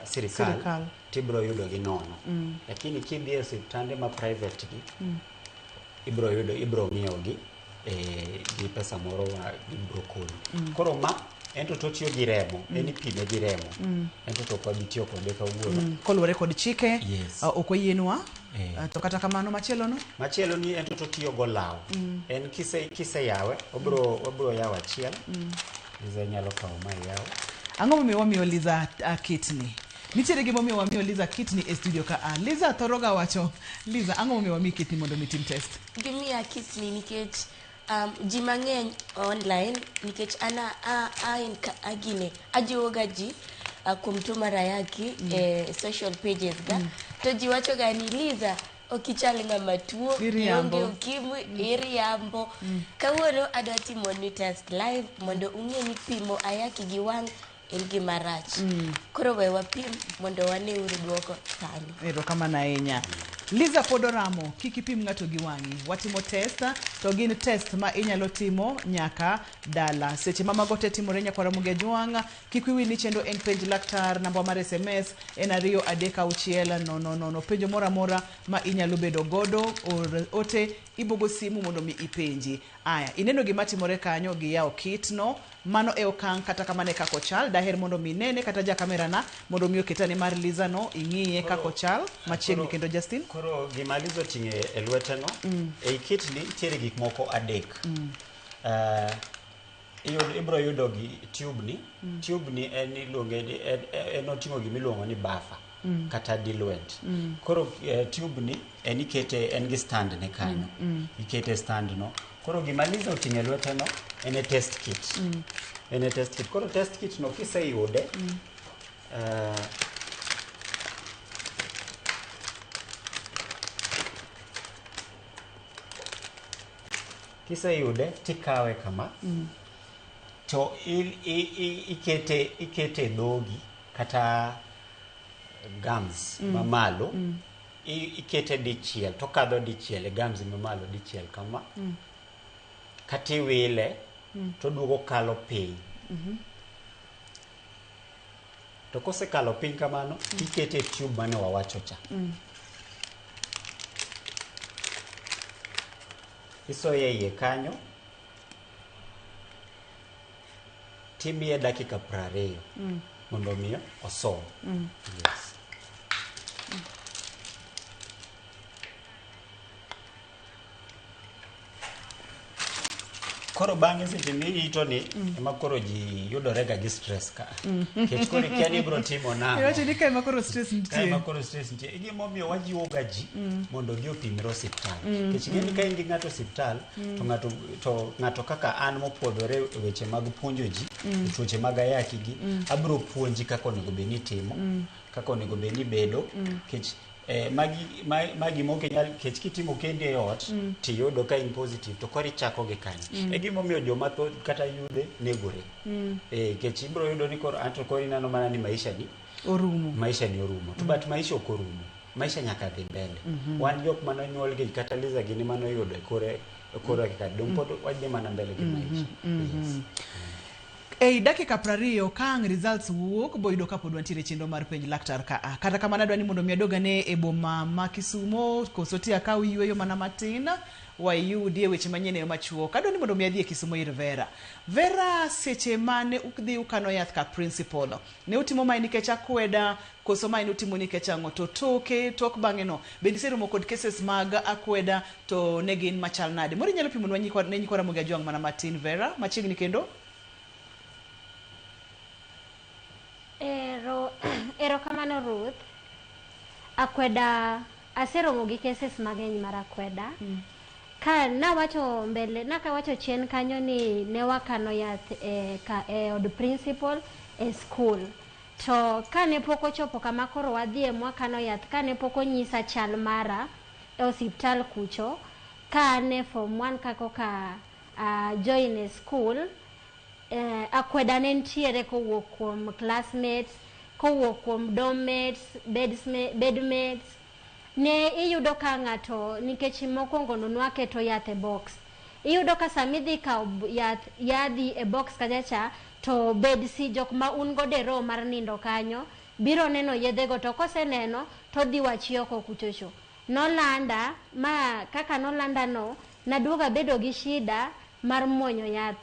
[SPEAKER 3] sirikal tibro yudo gi nono. Lakini kidhi e osiptande ma private gi ibro yudo ibro ng'iewo gi gi pesa moro ma ibro konyi. Koro ma en to totiyo gi remo, en ipime gi remo. En to ok wabi tiyo kode kawuono.
[SPEAKER 1] Koluwore kod chike ok oyienwa. To kata kamano machielo no?
[SPEAKER 3] Machielo ni en to totiyo go law. En kiseyawe, obro yawo achiel. Liza nyalo kawo ma iyaw.
[SPEAKER 1] Ang'o momiyo wamiyo Liza kitni? Nitiere gimomiyo wamiyo Liza kitni e studio ka a. Liza thoro ga wacho, Liza, ang'o momiyo wamiyi kitni mondo mi tim test?
[SPEAKER 2] Gimiya kitni nikech ji mang'eny online nikech an agine ajiwo ga ji kuom tuo mar ayaki e social pages ga to ji wacho ga ni Liza ok ichal ng'ama tuo,
[SPEAKER 1] Iriambo.
[SPEAKER 2] ionge ukimwi, iriambo. Kawuono adwa timo ni test live mondo ung'e ni pimo ayaki gi wang' en gima rach. Koro we wapim mondo wane uru duoko sani.
[SPEAKER 1] Erokamano ahinya. Liza pod oramo, kik ipim ng'ato gi wang'i. Watimo test to gin test ma inyalo timo nyaka dala. Seche ma mago te timore nyakwar Ramogi Ajwang', kik wiwi ni chenro en penj laktar, namba mar SMS en 236 000. Penjo moro amora ma inyalo bedo godo, or ote ibogo simu mondo mi ipenji. Aya, ineno gima timore kanyo, giyawo kit no, mano e okang' kata kamano e kaka ochal. Daher mondo mi inene kata ja kamera na mondo mi oketane mar Liza no, ing'iye kaka ochal machiegni kendo Justin.
[SPEAKER 3] Koro gima Liza oting'o e lwete no, ei kit ni nitiere gik moko adek. Ibro yudo gi tube ni. Tube ni en iluonge ni en oting'o gima iluongo ni buffer kata diluent. Koro tube ni en ikete en gi stand ne kanyo. Ikete stand no. Koro gima Liza oting'o e lwete no en e test kit. En e test kit. Koro test kit no kiseyude, kiseyude tikawe kama to ikete e dhogi kata gums mamalo. Ikete dichiel tokadho dichiel e gums mamalo dichiel kama kata iwile toduogo kalo piny. To kosekalo piny kamano, tikete e tube mane wawacho cha. Isoye e iye kanyo timiye dakika 20 mondo omi osom. Yes. Koro bang'e seche mirito ni ema koro ji yudore ga gi stress ka. Nikech koro ikia ni ibiro timo nang'o.
[SPEAKER 1] Iwacho ni kae ma koro stress
[SPEAKER 3] Kae
[SPEAKER 1] nitie.
[SPEAKER 3] ma koro stress nitie. E gimomiyo wajiwo ga ji mondo odhi opimre osiptal. Nikech ing'e ni ka in gi ng'ato osiptal, to ng'ato kaka an mopuodhore e weche mag puonjo ji, e tuoche mag ayaki gi, abiro puonji kaka onego bed ni itimo, kaka onego bed ni ibedo, nikech magi ma gima ok inyal, nikech kitimo kendi e ot, tiyudo ka in positive, to koro ichako gi kanye. E gimomiyo joma thoth kata yudhe negore. Nikech ibiro yudo ni koro anto koro ineno mana ni maisha ni
[SPEAKER 1] orumo.
[SPEAKER 3] Maisha ni orumo. To but maisha ok orumo. Maisha nyaka dhi mbele. Wan jok mane onyuol gi kata Liza gini mane oyudo e kore e kore kaka dong pod wadhi mana mbele gi maisha. Yes.
[SPEAKER 1] Ei dakika 20 ka ang' results wuok boyudo ka pod wantiere e chenro mar penj laktar ka a. Kata kamano adwa ni mondo mi adog ane e boma ma Kisumo koso ti akaw yueyo mana matin wayudie weche manyien e yo machuok. Adwa ni mondo mi adhi e Kisumo ir Vera. Vera, seche mane udhi ukano yath ka principal, ne utimo mae nikech akweda koso mae ne utimo nikech ang'o? To toke, tok bang'e no, bende iseromo kod cases mag akweda to ne gin machal nade? Moro inyalo pimonwa nyikwa, ne nyikwa Ramogi Ajwang' mana matin Vera, machiegni kendo?
[SPEAKER 4] Erokamano Ruth. Akweda, aseromo gi cases mang'eny mar akweda. Ka nawacho mbele, nakawacho chien kanyo ni ne wakano yath e od principal e school. To kane pok ochopo kama koro wadhie mwakano yath, kane pok onyisa chal mara e osiptal kucho, ka an e form 1 kakoka join e school, akweda ne nitiere kowuok kuom classmates, kowuok kuom dormmates, bedmates. Ne iyudo ka ng'ato, nikech mokwongo no nwaketo yath e box. Iyudo ka sama idhi kawo yath, yadhi e box kacha cha, to bed si jok ma un godo e row mar nindo kanyo, biro neno yedhego, to koseneno, to dhi wachi oko kuchocho. Nolanda, ma kaka nolanda no, naduogo abedo gi shida mar muonyo yath.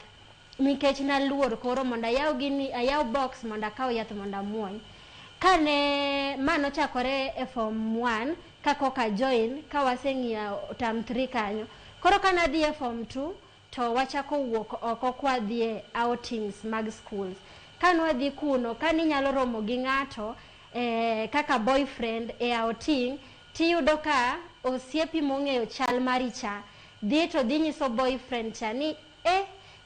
[SPEAKER 4] Nikech naluor koro mondo ayaw gini, ayaw box mondo akaw yath mondo amuony. Kane ma nochakore e form 1, ka koka join, ka waseng'iyo term 3 kanyo. Koro ka nadhi e form 2, to wachako wuok oko kwadhi e outings mag schools. Ka nwadhi kuno, ka ninyalo romo gi ng'ato, kaka boyfriend e outing, tiyudo ka osiepi mong'eyo chal mari cha, dhi to dhi nyiso boyfriend cha ni,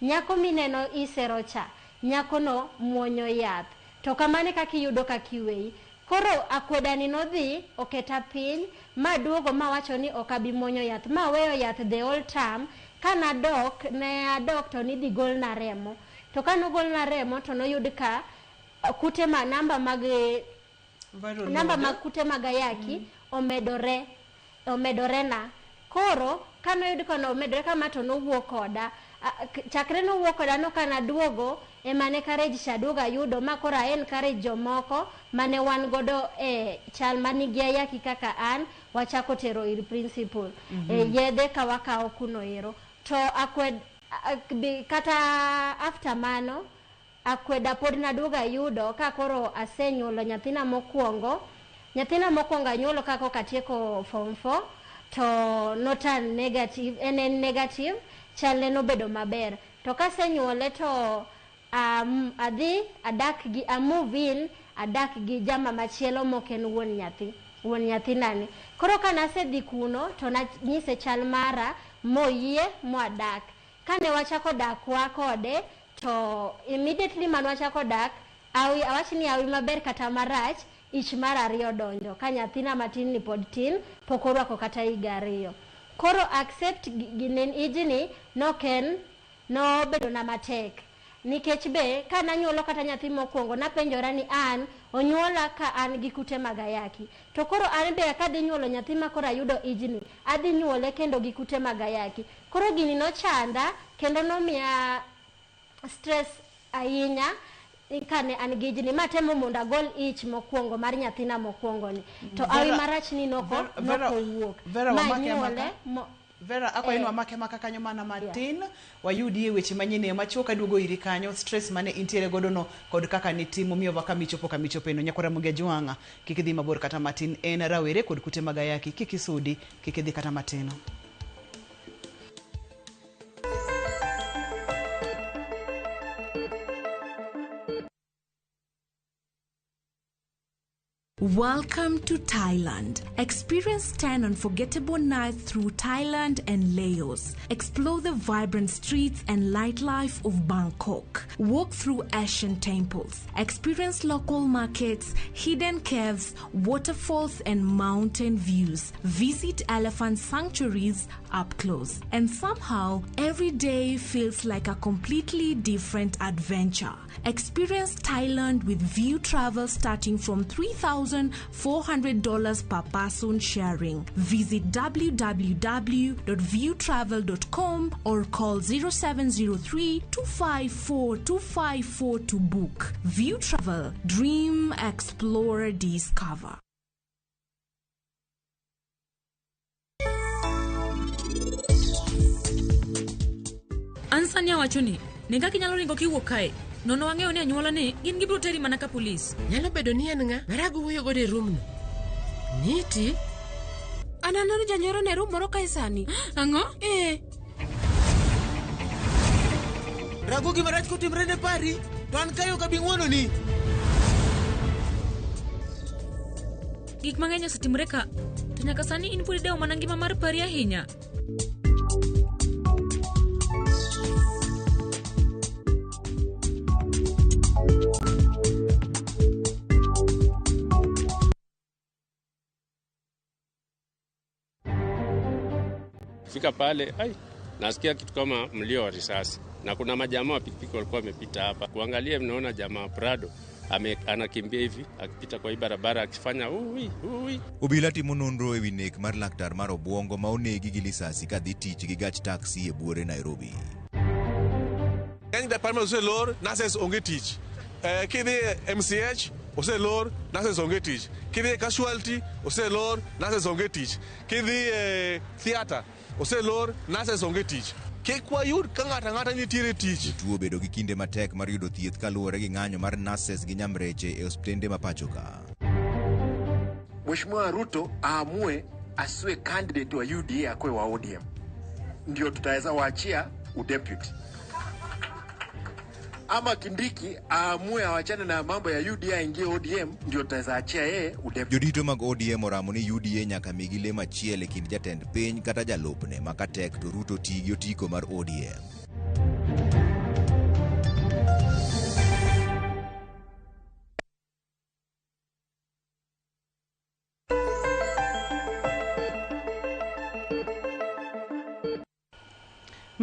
[SPEAKER 4] nyako mineno isero cha, nyako no muonyo yath. To kamano e kaka iyudo kaka iweyi. Koro akweda ni nodhi oketa piny, ma duogo mawacho ni ok abi muonyo yath, ma aweyo yath the whole term. Ka nadok, ne adok to nidhi golna remo. To ka nogolna remo to noyud ka kute ma namba mag
[SPEAKER 1] Viral
[SPEAKER 4] namba
[SPEAKER 1] load.
[SPEAKER 4] mag kute mag ayaki omedore. omedore na. Koro kanoyud ka nomedore kama to nowuok koda. Chakre nowuok koda no kanaduogo ema ne courage cha aduogo ayudo ma koro a encourage jomoko mane wan godo e chal manigi ayaki kaka an, wachako tero ir principal. Yedhe ka wakawo kuno ero. To akwed kata after mano akweda pod naduogo ayudo ka koro asenyuolo nyathina mokwongo. Nyathina mokwongo anyuolo ka koka atieko form 4 to noturn negative, en negative, chalne nobedo maber. To kasenyuole to adhi adak gi, a move in, adak gi jama machielo mok en wuon nyathi, wuon nyathinani. Koro kanasedhi kuno to nanyise chal mara moyie mwadak. Kane wachako dak wa kode to immediately man wachako dak, awi awach ni awi maber kata marach, ich mar ariyo donjo ka nyathina matin ni pod tin, pok orwako kata higa 2. Koro accept ginen ijni noken nobedo na matek. Nikech be kananyuolo kata nyathi mokwongo napenjora ni an onyuola ka an gi kute mag ayaki. To koro an be kadhi nyuolo nyathi ma koro ayudo ijni, adhi nyuole kendo gi kute mag ayaki. Koro gini nochanda kendo nomiya stress ahinya kane an gi ijni. Matemo mondo agol ich mokwongo mar nyathina mokwongo ni. To awi marach ni noko owuok. Ma nyuole
[SPEAKER 1] Vera, akwayo ni wamake maka kanyo mana matin, wayudie weche manyien machuok aduogo iri kanyo, stress mane intiere godo no kod kaka nitimo miyo wa kamichopo kamichopeno. Nyakwara Ramogi Ajwang'a, kik idhi mabor kata matin, en rawere kod kute mag ayaki, kik isudi, kik idhi kata matin.
[SPEAKER 6] Welcome to Thailand. Experience 10 unforgettable nights through Thailand and Laos. Explore the vibrant streets and nightlife of Bangkok. Walk through ancient temples. Experience local markets, hidden caves, waterfalls, and mountain views. Visit elephant sanctuaries up close. And somehow, every day feels like a completely different adventure. Experience Thailand with View Travel starting from $3,400 per person sharing. Visit www.viewtravel.com or call 0703 254 254 to book. View Travel. Dream, explore, discover.
[SPEAKER 15] An sani awacho ni, ne kaka inyalo ringo kiwuok kae. Nono wang'eyo ni anyuola ni gin gibiro teri mana ka polis.
[SPEAKER 16] Nyalo bedo ni en ng'a? Marago wuoyo godo e room no. Niti?
[SPEAKER 17] An aneno janyoro ne room moro kae sani.
[SPEAKER 15] Ang'o?
[SPEAKER 17] Eh.
[SPEAKER 14] Rago gima rach kotimre ne pari, to an kae ok abi ng'wononi.
[SPEAKER 15] Gik mang'eny osetimore ka, to nyaka sani in pod idewo mana ngima mar pari ahinya.
[SPEAKER 18] Fika pale, ai, nasikia kitu kama mlio wa risasi. Na kuna majamaa wa pikipiki walikuwa wamepita hapa. Kuangalia mnaona jamaa Prado anakimbia hivi akipita kwa hii barabara akifanya ui ui.
[SPEAKER 19] Obila timo nonro ewi nek mar laktar mar obuongo ma onegi gi lisasi kadhi tich gi gach taxi e buore Nairobi.
[SPEAKER 10] Ng'eny department oselor, nurses onge tich. Kidhi MCH oselor, nurses onge tich. Kidhi casualty oselor, nurses onge tich. Kidhi theater oselor, nurses onge tich. Kik wayud ka ng'ato ang'ata nitiere tich.
[SPEAKER 19] Jotuo obedo gi kinde matek mar yudo thieth kaluwore gi ng'anyo mar nurses gi nyamreche e osiptende ma pacho ka.
[SPEAKER 20] Mheshimiwa Ruto aamue asiwe candidate wa UDA akwe wa ODM. Ndio tutaweza waachia udeputy. Ama Kindiki aamue awachane na mambo ya UDA aingie ODM, ndio tutaweza achia yeye udeputy.
[SPEAKER 19] Jodito mag ODM oramo ni UDA nyaka migi le machiel e kind jatend piny kata jalupne ma katek to Ruto ti gi otiko mar ODM.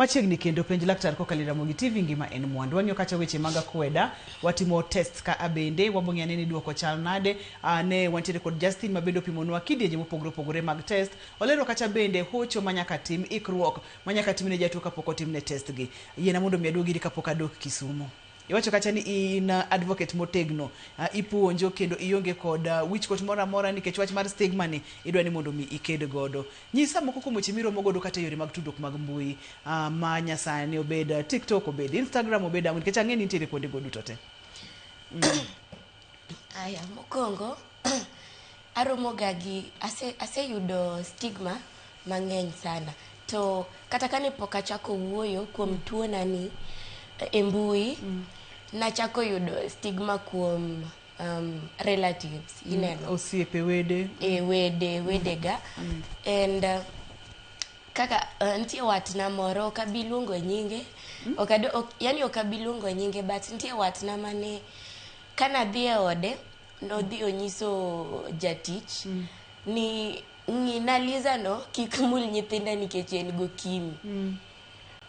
[SPEAKER 1] Machiegni kendo penj laktar kokalo e Ramogi TV ngima en mwandu. Wang'iyo kacha weche mag akweda, watimo test ka abende, wabong'eyo ane ni duoko chal nade. Ne wantiere kod Justin ma bende opimonwa kidienje mopogore opogore mag test. Olero kacha bende hocho ma nyaka tim, ikruok ma nyaka tim ne jatuo kapok otimne test gi. Yiena mondo mi aduog iri kapok adok Kisumo. Iwacho kacha ni in advocate motegno, ipuonjo kendo ionge kod wichkuot moro amora nikech wach mar stigma ni idwa ni mondo mi iked godo. Nyisa moko kuom weche miromo godo kata e yore mag tudruok mag mbui ma nyasani, obed TikTok, obed Instagram, obed ang'o, nikech ang'e ni intiere kuonde go duto te.
[SPEAKER 2] Aya, mokwongo aromo ga gi aseyudo stigma mang'eny sana. To kata kane pok achako wuoyo kuom tuona ni e mbui, nachako yudo stigma kuom relatives, ineno.
[SPEAKER 1] Osiepe, wede.
[SPEAKER 2] E wede, wedega. And kaka nitie watna moro, ok abi luongo nyinge, yani ok abi luongo nyinge, but nitie watna mane kanadhi e ode, nodhi onyiso jatich ni ng'ina Liza no kik mul nyithinda nikech en gokimi.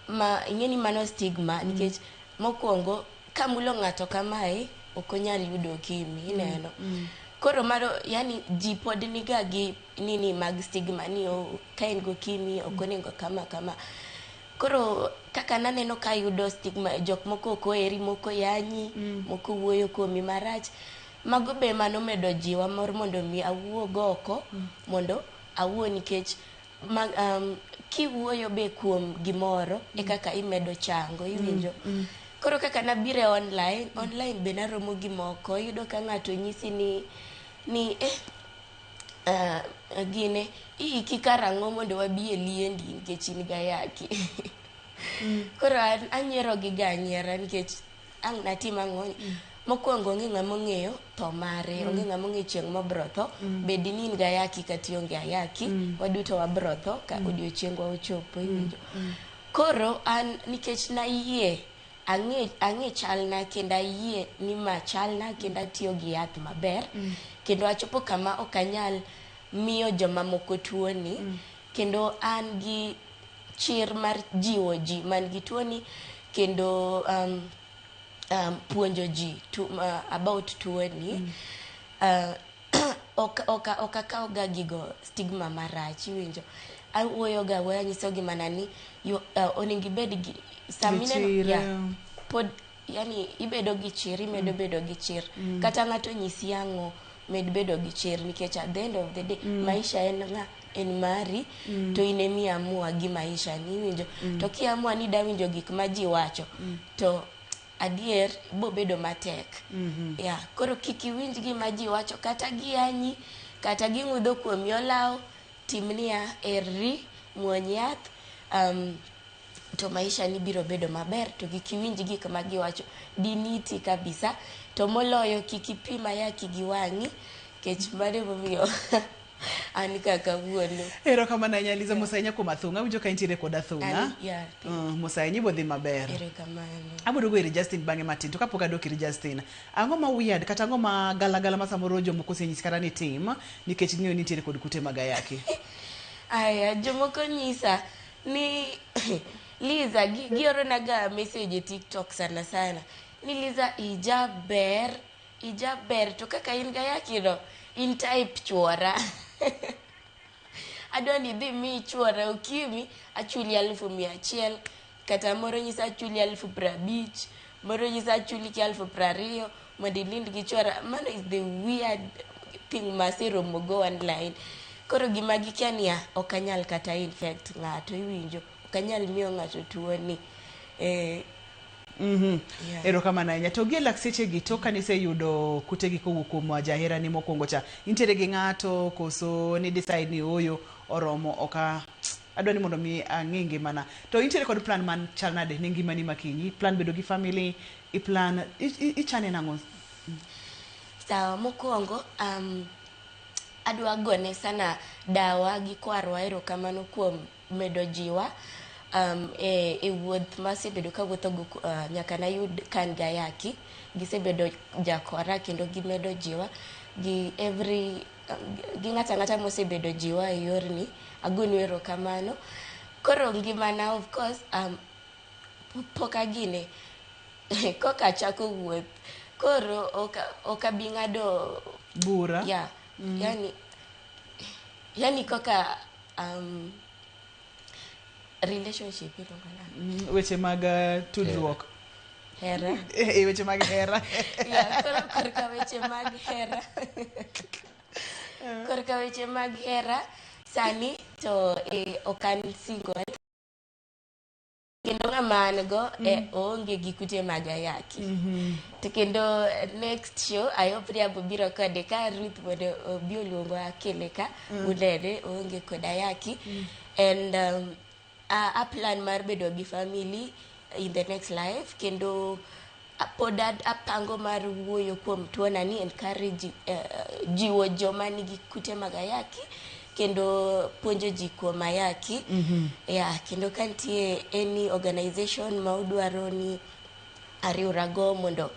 [SPEAKER 2] Ma ing'e ni mano stigma nikech mokwongo kamulo ng'ato kamae ok onyal yudo okimi, ineno. Koro mano yani ji pod niga gi nini mag stigma ni ka en gokimi ok onego kama kama. Koro kaka naneno ka yudo stigma, jok moko ok oheri, moko yanyi, moko wuoyo kuomi marach. Mago be manomedo jiwa mor mondo mi awuog oko, mondo awuo nikech kiwuoyo be kuom gimoro e kaka imedo chango, iwinjo. Koro kaka nabiro e online be naromo gi moko, iyudo ka ng'ato nyisi ni gine iiki karang'o mondo wabi e liendi nikech in gi ayaki. Koro an anyiero gi ga anyiera nikech ang' natim ang'o. Mokwongo onge ng'ama ong'eyo tho mare, onge ng'ama ong'eyo chieng' mobro tho. Bed ni in gi ayaki kata ionge ayaki, waduto wabro tho ka odiochiengwa ochopo, iwinjo. Koro an nikech nayie, ang'e chalna kendo ayie ni ma chalna kendo atiyo gi yath maber. Kendo achopo kama ok anyal miyo jomamoko tuoni, kendo an gi chir mar jiwo ji man gi tuoni kendo puonjo ji about tuoni. Ok akaw ga gigo stigma marach, iwinjo. Awuoyo ga awuoya, anyisogi mana ni onego ibed gi
[SPEAKER 1] chir.
[SPEAKER 2] Pod yani ibedo gi chir, imedo bedo gi chir. Kata ng'ato nyisi ang'o, med bedo gi chir nikech at the end of the day maisha en ng'a, en mari, to in emiamua gi maisha ni, iwinjo. To kiamua ni idwa winjo gik ma ji wacho, to adier bobedo matek. Yeah, koro kik iwinj gima ji wacho, kata giyanyi, kata ging'udho kuomi olaw, tim niya, erri, muony yath, to maisha ni biro bedo maber. To kik iwinj gik ma giwacho, diniti kabisa. To moloyo kik ipim ayaki gi wang'i, nikech mano emomiyo an ka kawuono.
[SPEAKER 1] Erokamano ahinya Liza, mos ahinya kuom athung'a. Awinjo ka intiere kod athung'a.
[SPEAKER 2] Yeah,
[SPEAKER 1] Mos ahinya, ibiro dhi maber.
[SPEAKER 2] Erokamano.
[SPEAKER 1] Abiro duogo ir Justin bang'e matin, to kapok adok ir Justin, ang'o ma weird kata ang'o ma galagala ma samoro jomoko osenyisi kata ni tim nikech ging'eyo ni intiere kod kute mag ayaki?
[SPEAKER 2] Aya, jomoko nyisa ni Liza, gioronaga message e TikTok sana sana ni Liza ijaber, ijaber, to kaka in gayaki no, in type chuora. Adwa ni idhi mi chuora okimi, achuli 100,000, kata moro nyisa achuli 50,000, moro nyisa achuli 20,000 mondo inind gi chuora. Mano is the weird thing maseromo go online. Koro gima gikia niya, ok anyal kata infect ng'ato, iwinjo, ok anyal miyo ng'ato tuoni. Yeah.
[SPEAKER 1] Erokamano ahinya. To gi e lak sechegi, tok kane iseyudo kutegi kowuok kuom jaherani mokwongo cha, intiere gi ng'ato koso ni decide ni ooyo oromo, ok adwa ni mondo mi ang'i ngimana. To intiere kod plan man chal nade ne ngimani makinyi? Plan bedo gi family, i plan ichane nang'o?
[SPEAKER 2] Sawa, mokwongo adwa gone sana dawa gi kwarwa erokamano kuom medo jiwa e wuoth masebedo kawuothogo nyaka nayud ka an gi ayaki. Gisebedo jakora kendo gimedo jiwa gi every gi ng'ato ang'ata mosebedo jiwa e yorni, agonu erokamano. Koro ngimana of course pok agine koka achako wuoth. Koro ok abi ng'ado
[SPEAKER 1] bura.
[SPEAKER 2] Yeah. Yani koka relationship iluongo nang'o?
[SPEAKER 1] Weche mag tudruok.
[SPEAKER 2] Hera.
[SPEAKER 1] Weche mag hera.
[SPEAKER 2] Yeah, koro korka weche mag hera. Korka weche mag hera sani to ok an single. Kendo ng'ama an go oonge gi kute mag ayaki. To kendo next show I hope ni abo biro kode ka Ruth mondo obi oluongwa akele ka unene oonge kod ayaki. And a plan mar bedo gi family in the next life, kendo pod apango mar wuoyo kuom tuona ni encourage jiwo joma nigi kute mag ayaki kendo puonjo ji kuom ayaki. Yeah, kendo ka nitie any organization ma udwaro ni ariwrago mondo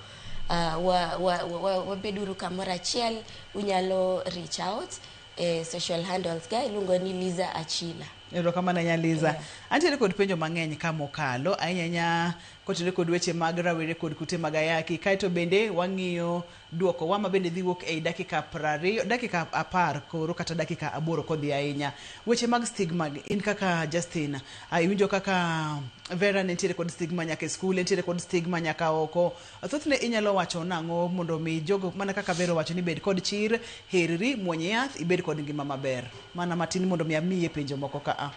[SPEAKER 2] wabeduru kamoro achiel, unyalo reach out e social handles ga iluongo ni Liza Achila.
[SPEAKER 1] Erokamano ahinya Liza. Yeah. Antiere kod penjo mang'eny ka mokalo, ahinya ahinya kotenore kod weche mag rawere kod kute mag ayaki. Kaeto bende wang'iyo duoko wa ma bende dhi wuok ei dakika 20, dakika 10 koro kata dakika 8 kodhi ahinya. Weche mag stigma, in kaka Justin, iwinjo kaka Vera ne nitiere kod stigma nyaka e skul, nitiere kod stigma nyaka oko. Thothne inyalo wacho nang'o mondo mi jogo mana kaka Vera owacho ni bed kod chir, herri, muony yath, ibed kod ngima maber. Mana matin mondo mi amiye penjo moko ka a.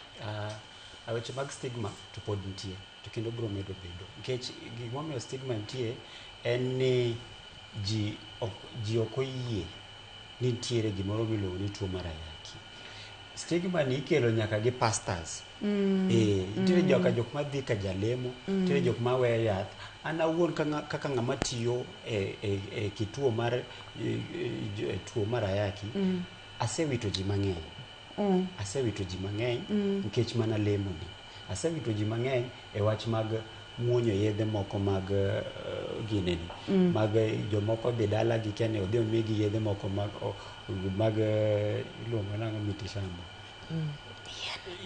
[SPEAKER 3] Weche mag stigma to pod nitie, to kendo biro medo bedo. Nikech gimomiyo stigma nitie en ni ji ok oyie ni nitiere gimoro miluongo ni tuo mar ayaki. Stigma ni ikelo nyaka gi pastors. Nitiere joka jok madhi ka jalemo, nitiere jok maweyo yath. An awuon kaka ng'ama tiyo e kituo mar tuo mar ayaki, asewito ji mang'eny. Asewito ji mang'eny nikech mana lemo ni. Asewito ji mang'eny e wach mag muonyo yedhe moko mag gineni. Mag jomoko dhi dala gi kia ni odhi omigi yedhe moko mag iluongo nang'o miti shamba.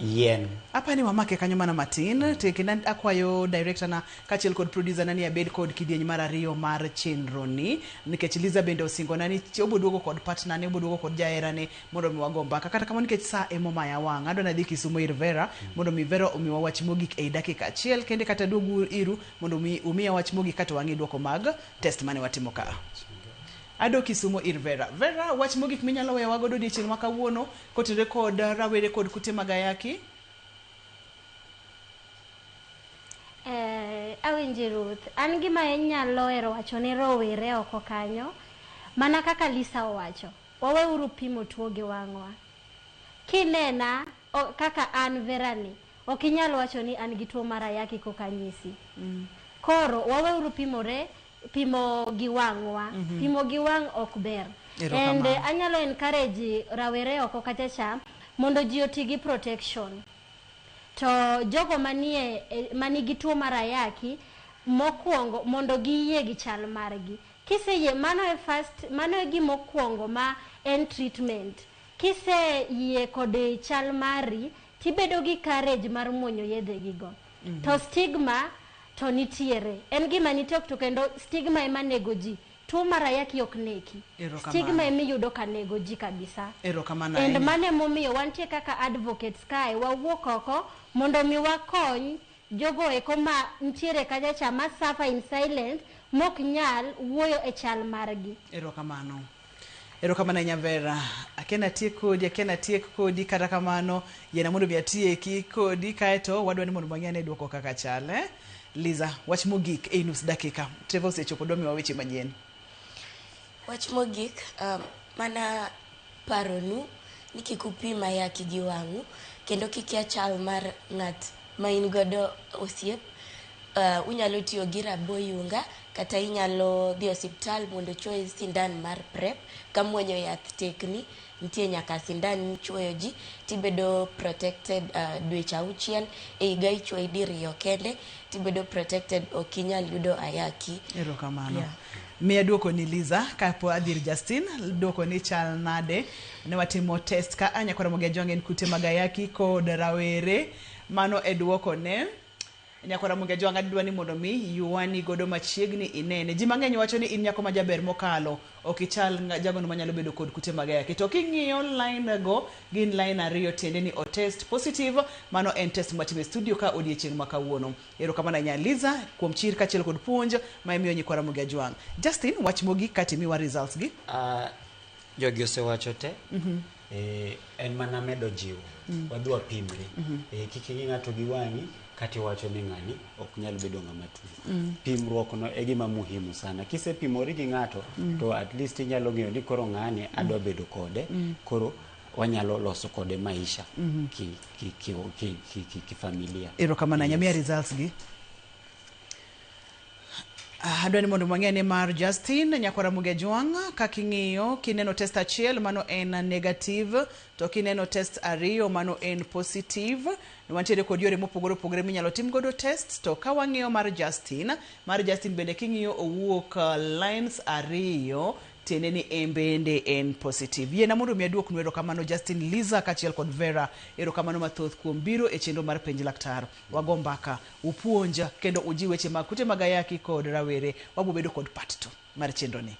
[SPEAKER 3] Yien.
[SPEAKER 1] Apani wamake kanyo mana matin, to kendo akwayo director na kaachiel kod producer na ni abed kod kidieny mar ariyo mar chenro ni, nikech Liza bende osingona ni obo duogo kod partner ne, obo duogo kod jaherane mondo mi wago mbaka. Kata kamano nikech sa emomaya wang', adwa nadhi Kisumo ir Vera mondo mi Vera omiwa wach mogik ei dakika achiel kende, kata duogo iru mondo mi umiya wach mogik kato wang'i duoko mag test mane watimo ka. Ado Kisumo ir Vera. Vera, wach mogik minyalo weyo wagodo odiechieng' ma kawuono kotenore kod rawere kod kute mag ayaki?
[SPEAKER 4] Awinji Ruth. An gima inyalo hero wacho ne rowere oko kanyo, mana kaka Lisa owacho, waweuru pimo tuo gi wang'wa. Kinena kaka an Vera ni, ok inyal wacho ni an gi tuo mar ayaki koka anyisi. Koro waweuru pimo gi wang'wa. Pimo gi wang' ok ber. And anyalo encourage rawere oko kacha cha mondo ji oti gi protection. To jogo manigi tuo mar ayaki mokwongo mondo giyie gi chal margi. Kiseyie, mano e first, mano e gimokwongo ma en treatment. Kiseyie kod chal mari, tibedo gi courage mar muonyo yedhe gigo. To stigma to nitiere. En gima nitie to kendo stigma ema nego ji. Tuo mar ayaki ok neki. Stigma ema iyudo ka nego ji kabisa.
[SPEAKER 1] Erokamano.
[SPEAKER 4] And mano emomiyo wantie kaka advocates kae, wawuok oko mondo mi wakony jogo eko ma nitiere kacha cha ma suffer in silence mok nyal wuoyo e chal margi.
[SPEAKER 1] Erokamano. Erokamano ahinya Vera. Akia atiek kodi, akia atiek kodi, kata kamano yiena mondo mi atieki kodi, kaeto wadwa ni mondo wang'i ane duoko kaka chal. Liza, wach mogik ei nus dakika. Trevor osechopo, dwa miwa weche manyien.
[SPEAKER 2] Wach mogik, mana paronu ni kik upim ayaki gi wang'u, kendo kik ia chal mar ng'at ma in godo osiep. Unyalo tiyo gi rabo yunga kata inyalo dhi osiptal mondo ochuoyi sindan mar PrEP. Ka muonyo yath tekni, nitie nyaka sindan michuoyo ji tibedo protected dweche 6, e higa ichuoyi diriyo kende tibedo protected, ok inyal yudo ayaki.
[SPEAKER 1] Erokamano. Yeah. Miya duoko ni Liza, kapo adhir Justin, duoko ni chal nade? Ne watimo test ka anya kora mogi ajwang' en kute mag ayaki kod rawere Mano e duoko ne. Nyakwara Ramogi Ajwang' adwa ni mondo mi ywani godo machiegni inene. Ji mang'eny wacho ni in nyako majaber mokalo, ok ichal jagono manyalo bedo kod kute mag ayaki. To king'iyo line go, gin line ariyo tiende ni o test positive, mano en test mwatimo e studio ka odiechieng' ma kawuono. Erokamano ahinya Liza kuom chir kaachiel kod puonj ma imiyo nyikwa Ramogi Ajwang'. Justin, wach mogik kato imiwa results gi.
[SPEAKER 3] Jogi osewacho te. En mana medo jiwo. Wadhi wapimre. Kik ing'i ng'ato gi wang'i kata iwacho ni ng'ani ok nyal bedo ng'ama tuo. Pimruok no e gima muhimu sana. Kisepimori gi ng'ato to at least inyalo ng'eyo ni koro ng'ani adwa bedo kode. Koro wanyalo loso kode maisha ki familia.
[SPEAKER 1] Erokamano ahinya. Miya results gi. Adwa ni mondo wang'e ni mar Justin nyakwar Ramogi Ajwang' kaka ing'iyo kineno test achiel mano en negative to kineno test ariyo mano en positive. Wantiere kod yore mopogore opogore minyalo tim godo test to ka wang'iyo mar Justin, mar Justin bende king'iyo owuok lines ariyo tiende ni en bende en positive. Yiena mondo mi aduoknu erokamano Justin, Liza kaachiel kod Vera, erokamano mathoth kuom biro e chenro mar Penj Laktar. Wago mbaka, upuonj kendo uji weche mag kute mag ayaki kod rawere. Wabiro bedo kod part 2 mar chenro ni.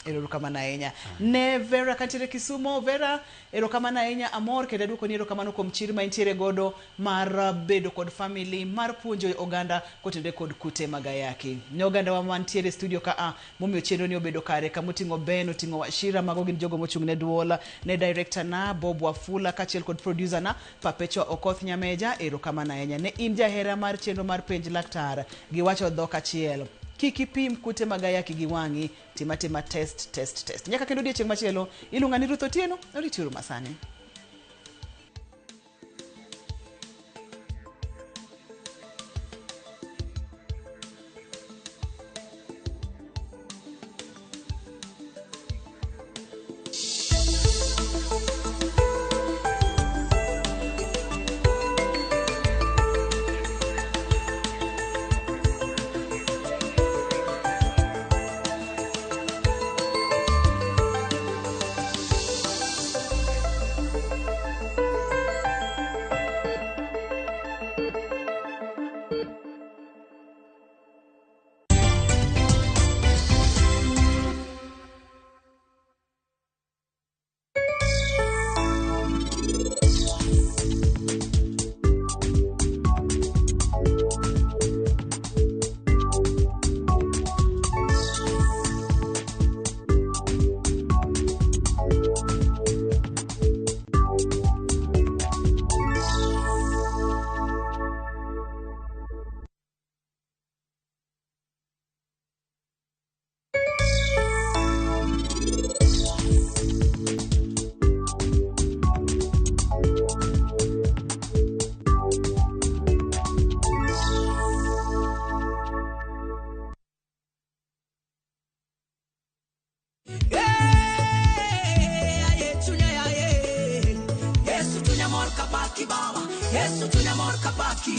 [SPEAKER 1] Erokamano ahinya. Ne Vera kantiere Kisumo, Vera erokamano ahinya, amor kendo aduokoni erokamano kuom chir ma intiere godo mar bedo kod family, mar puonjo oganda kotenore kod kute mag ayaki. Ne oganda wa mantiere e studio ka a momiyo chenro ni obedo kare kamoting'o Ben, oting'o Wachira, mago gin jogo mochung' ne duol, ne director na Bob Wafula kaachiel kod producer na Perpetua Okoth Nyameja, erokamano ahinya. Ne in jahera mar chenro mar Penj Laktar, giwacho dhok achiel. Kik ipim kute mag ayaki gi wang'i, tima tima test, test, test. Nyaka kendo odiechieng' machielo, iluonga ni Ruth Otieno, oritiuru masani.
[SPEAKER 21] Yesu chunya mor kapaki,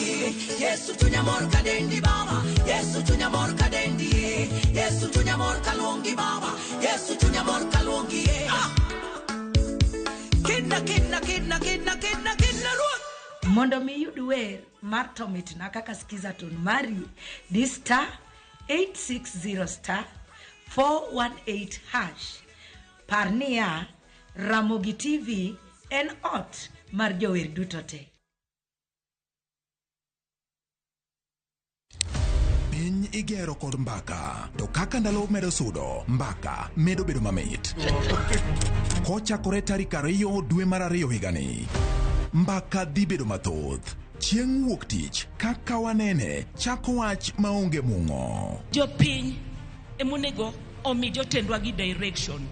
[SPEAKER 21] Yesu chunya mor kadendi baba, Yesu chunya mor kadendi, Yesu chunya mor kaluongi baba, Yesu chunya mor kaluongi. Ah! Kidna kidna kidna kidna kidna kidna ruoth.
[SPEAKER 22] Mondo mi iyud wer mar to mitna kaka skiza tune mari, di star 860 star 418 hash. Par niya, Ramogi TV en ot mar jower duto te.
[SPEAKER 9] Piny igero kod mbaka, to kaka ndalo medo sudo, mbaka medo bedo mamit. Kochakore tarik 2 dwe mar 2 higani, mbaka dhi bedo mathoth. Chieng' wuok tich, kaka wanene, chako wach maonge mung'o.
[SPEAKER 23] Jopiny emonego omi jotendwa gi direction.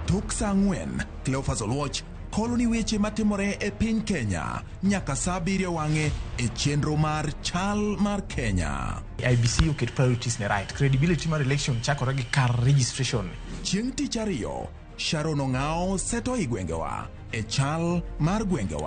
[SPEAKER 9] Tok saa 4, Cleophas Oluoch kolo ni weche matimore e piny Kenya nyaka saa 7 wang'e e chenro mar Chal mar Kenya.
[SPEAKER 24] IBC oket priorities ne right. Credibility mar election chakore gi kar registration.
[SPEAKER 9] Chieng' tich ariyo, Sharon Ong'ao seto i gwengewa e chal mar gwengewa.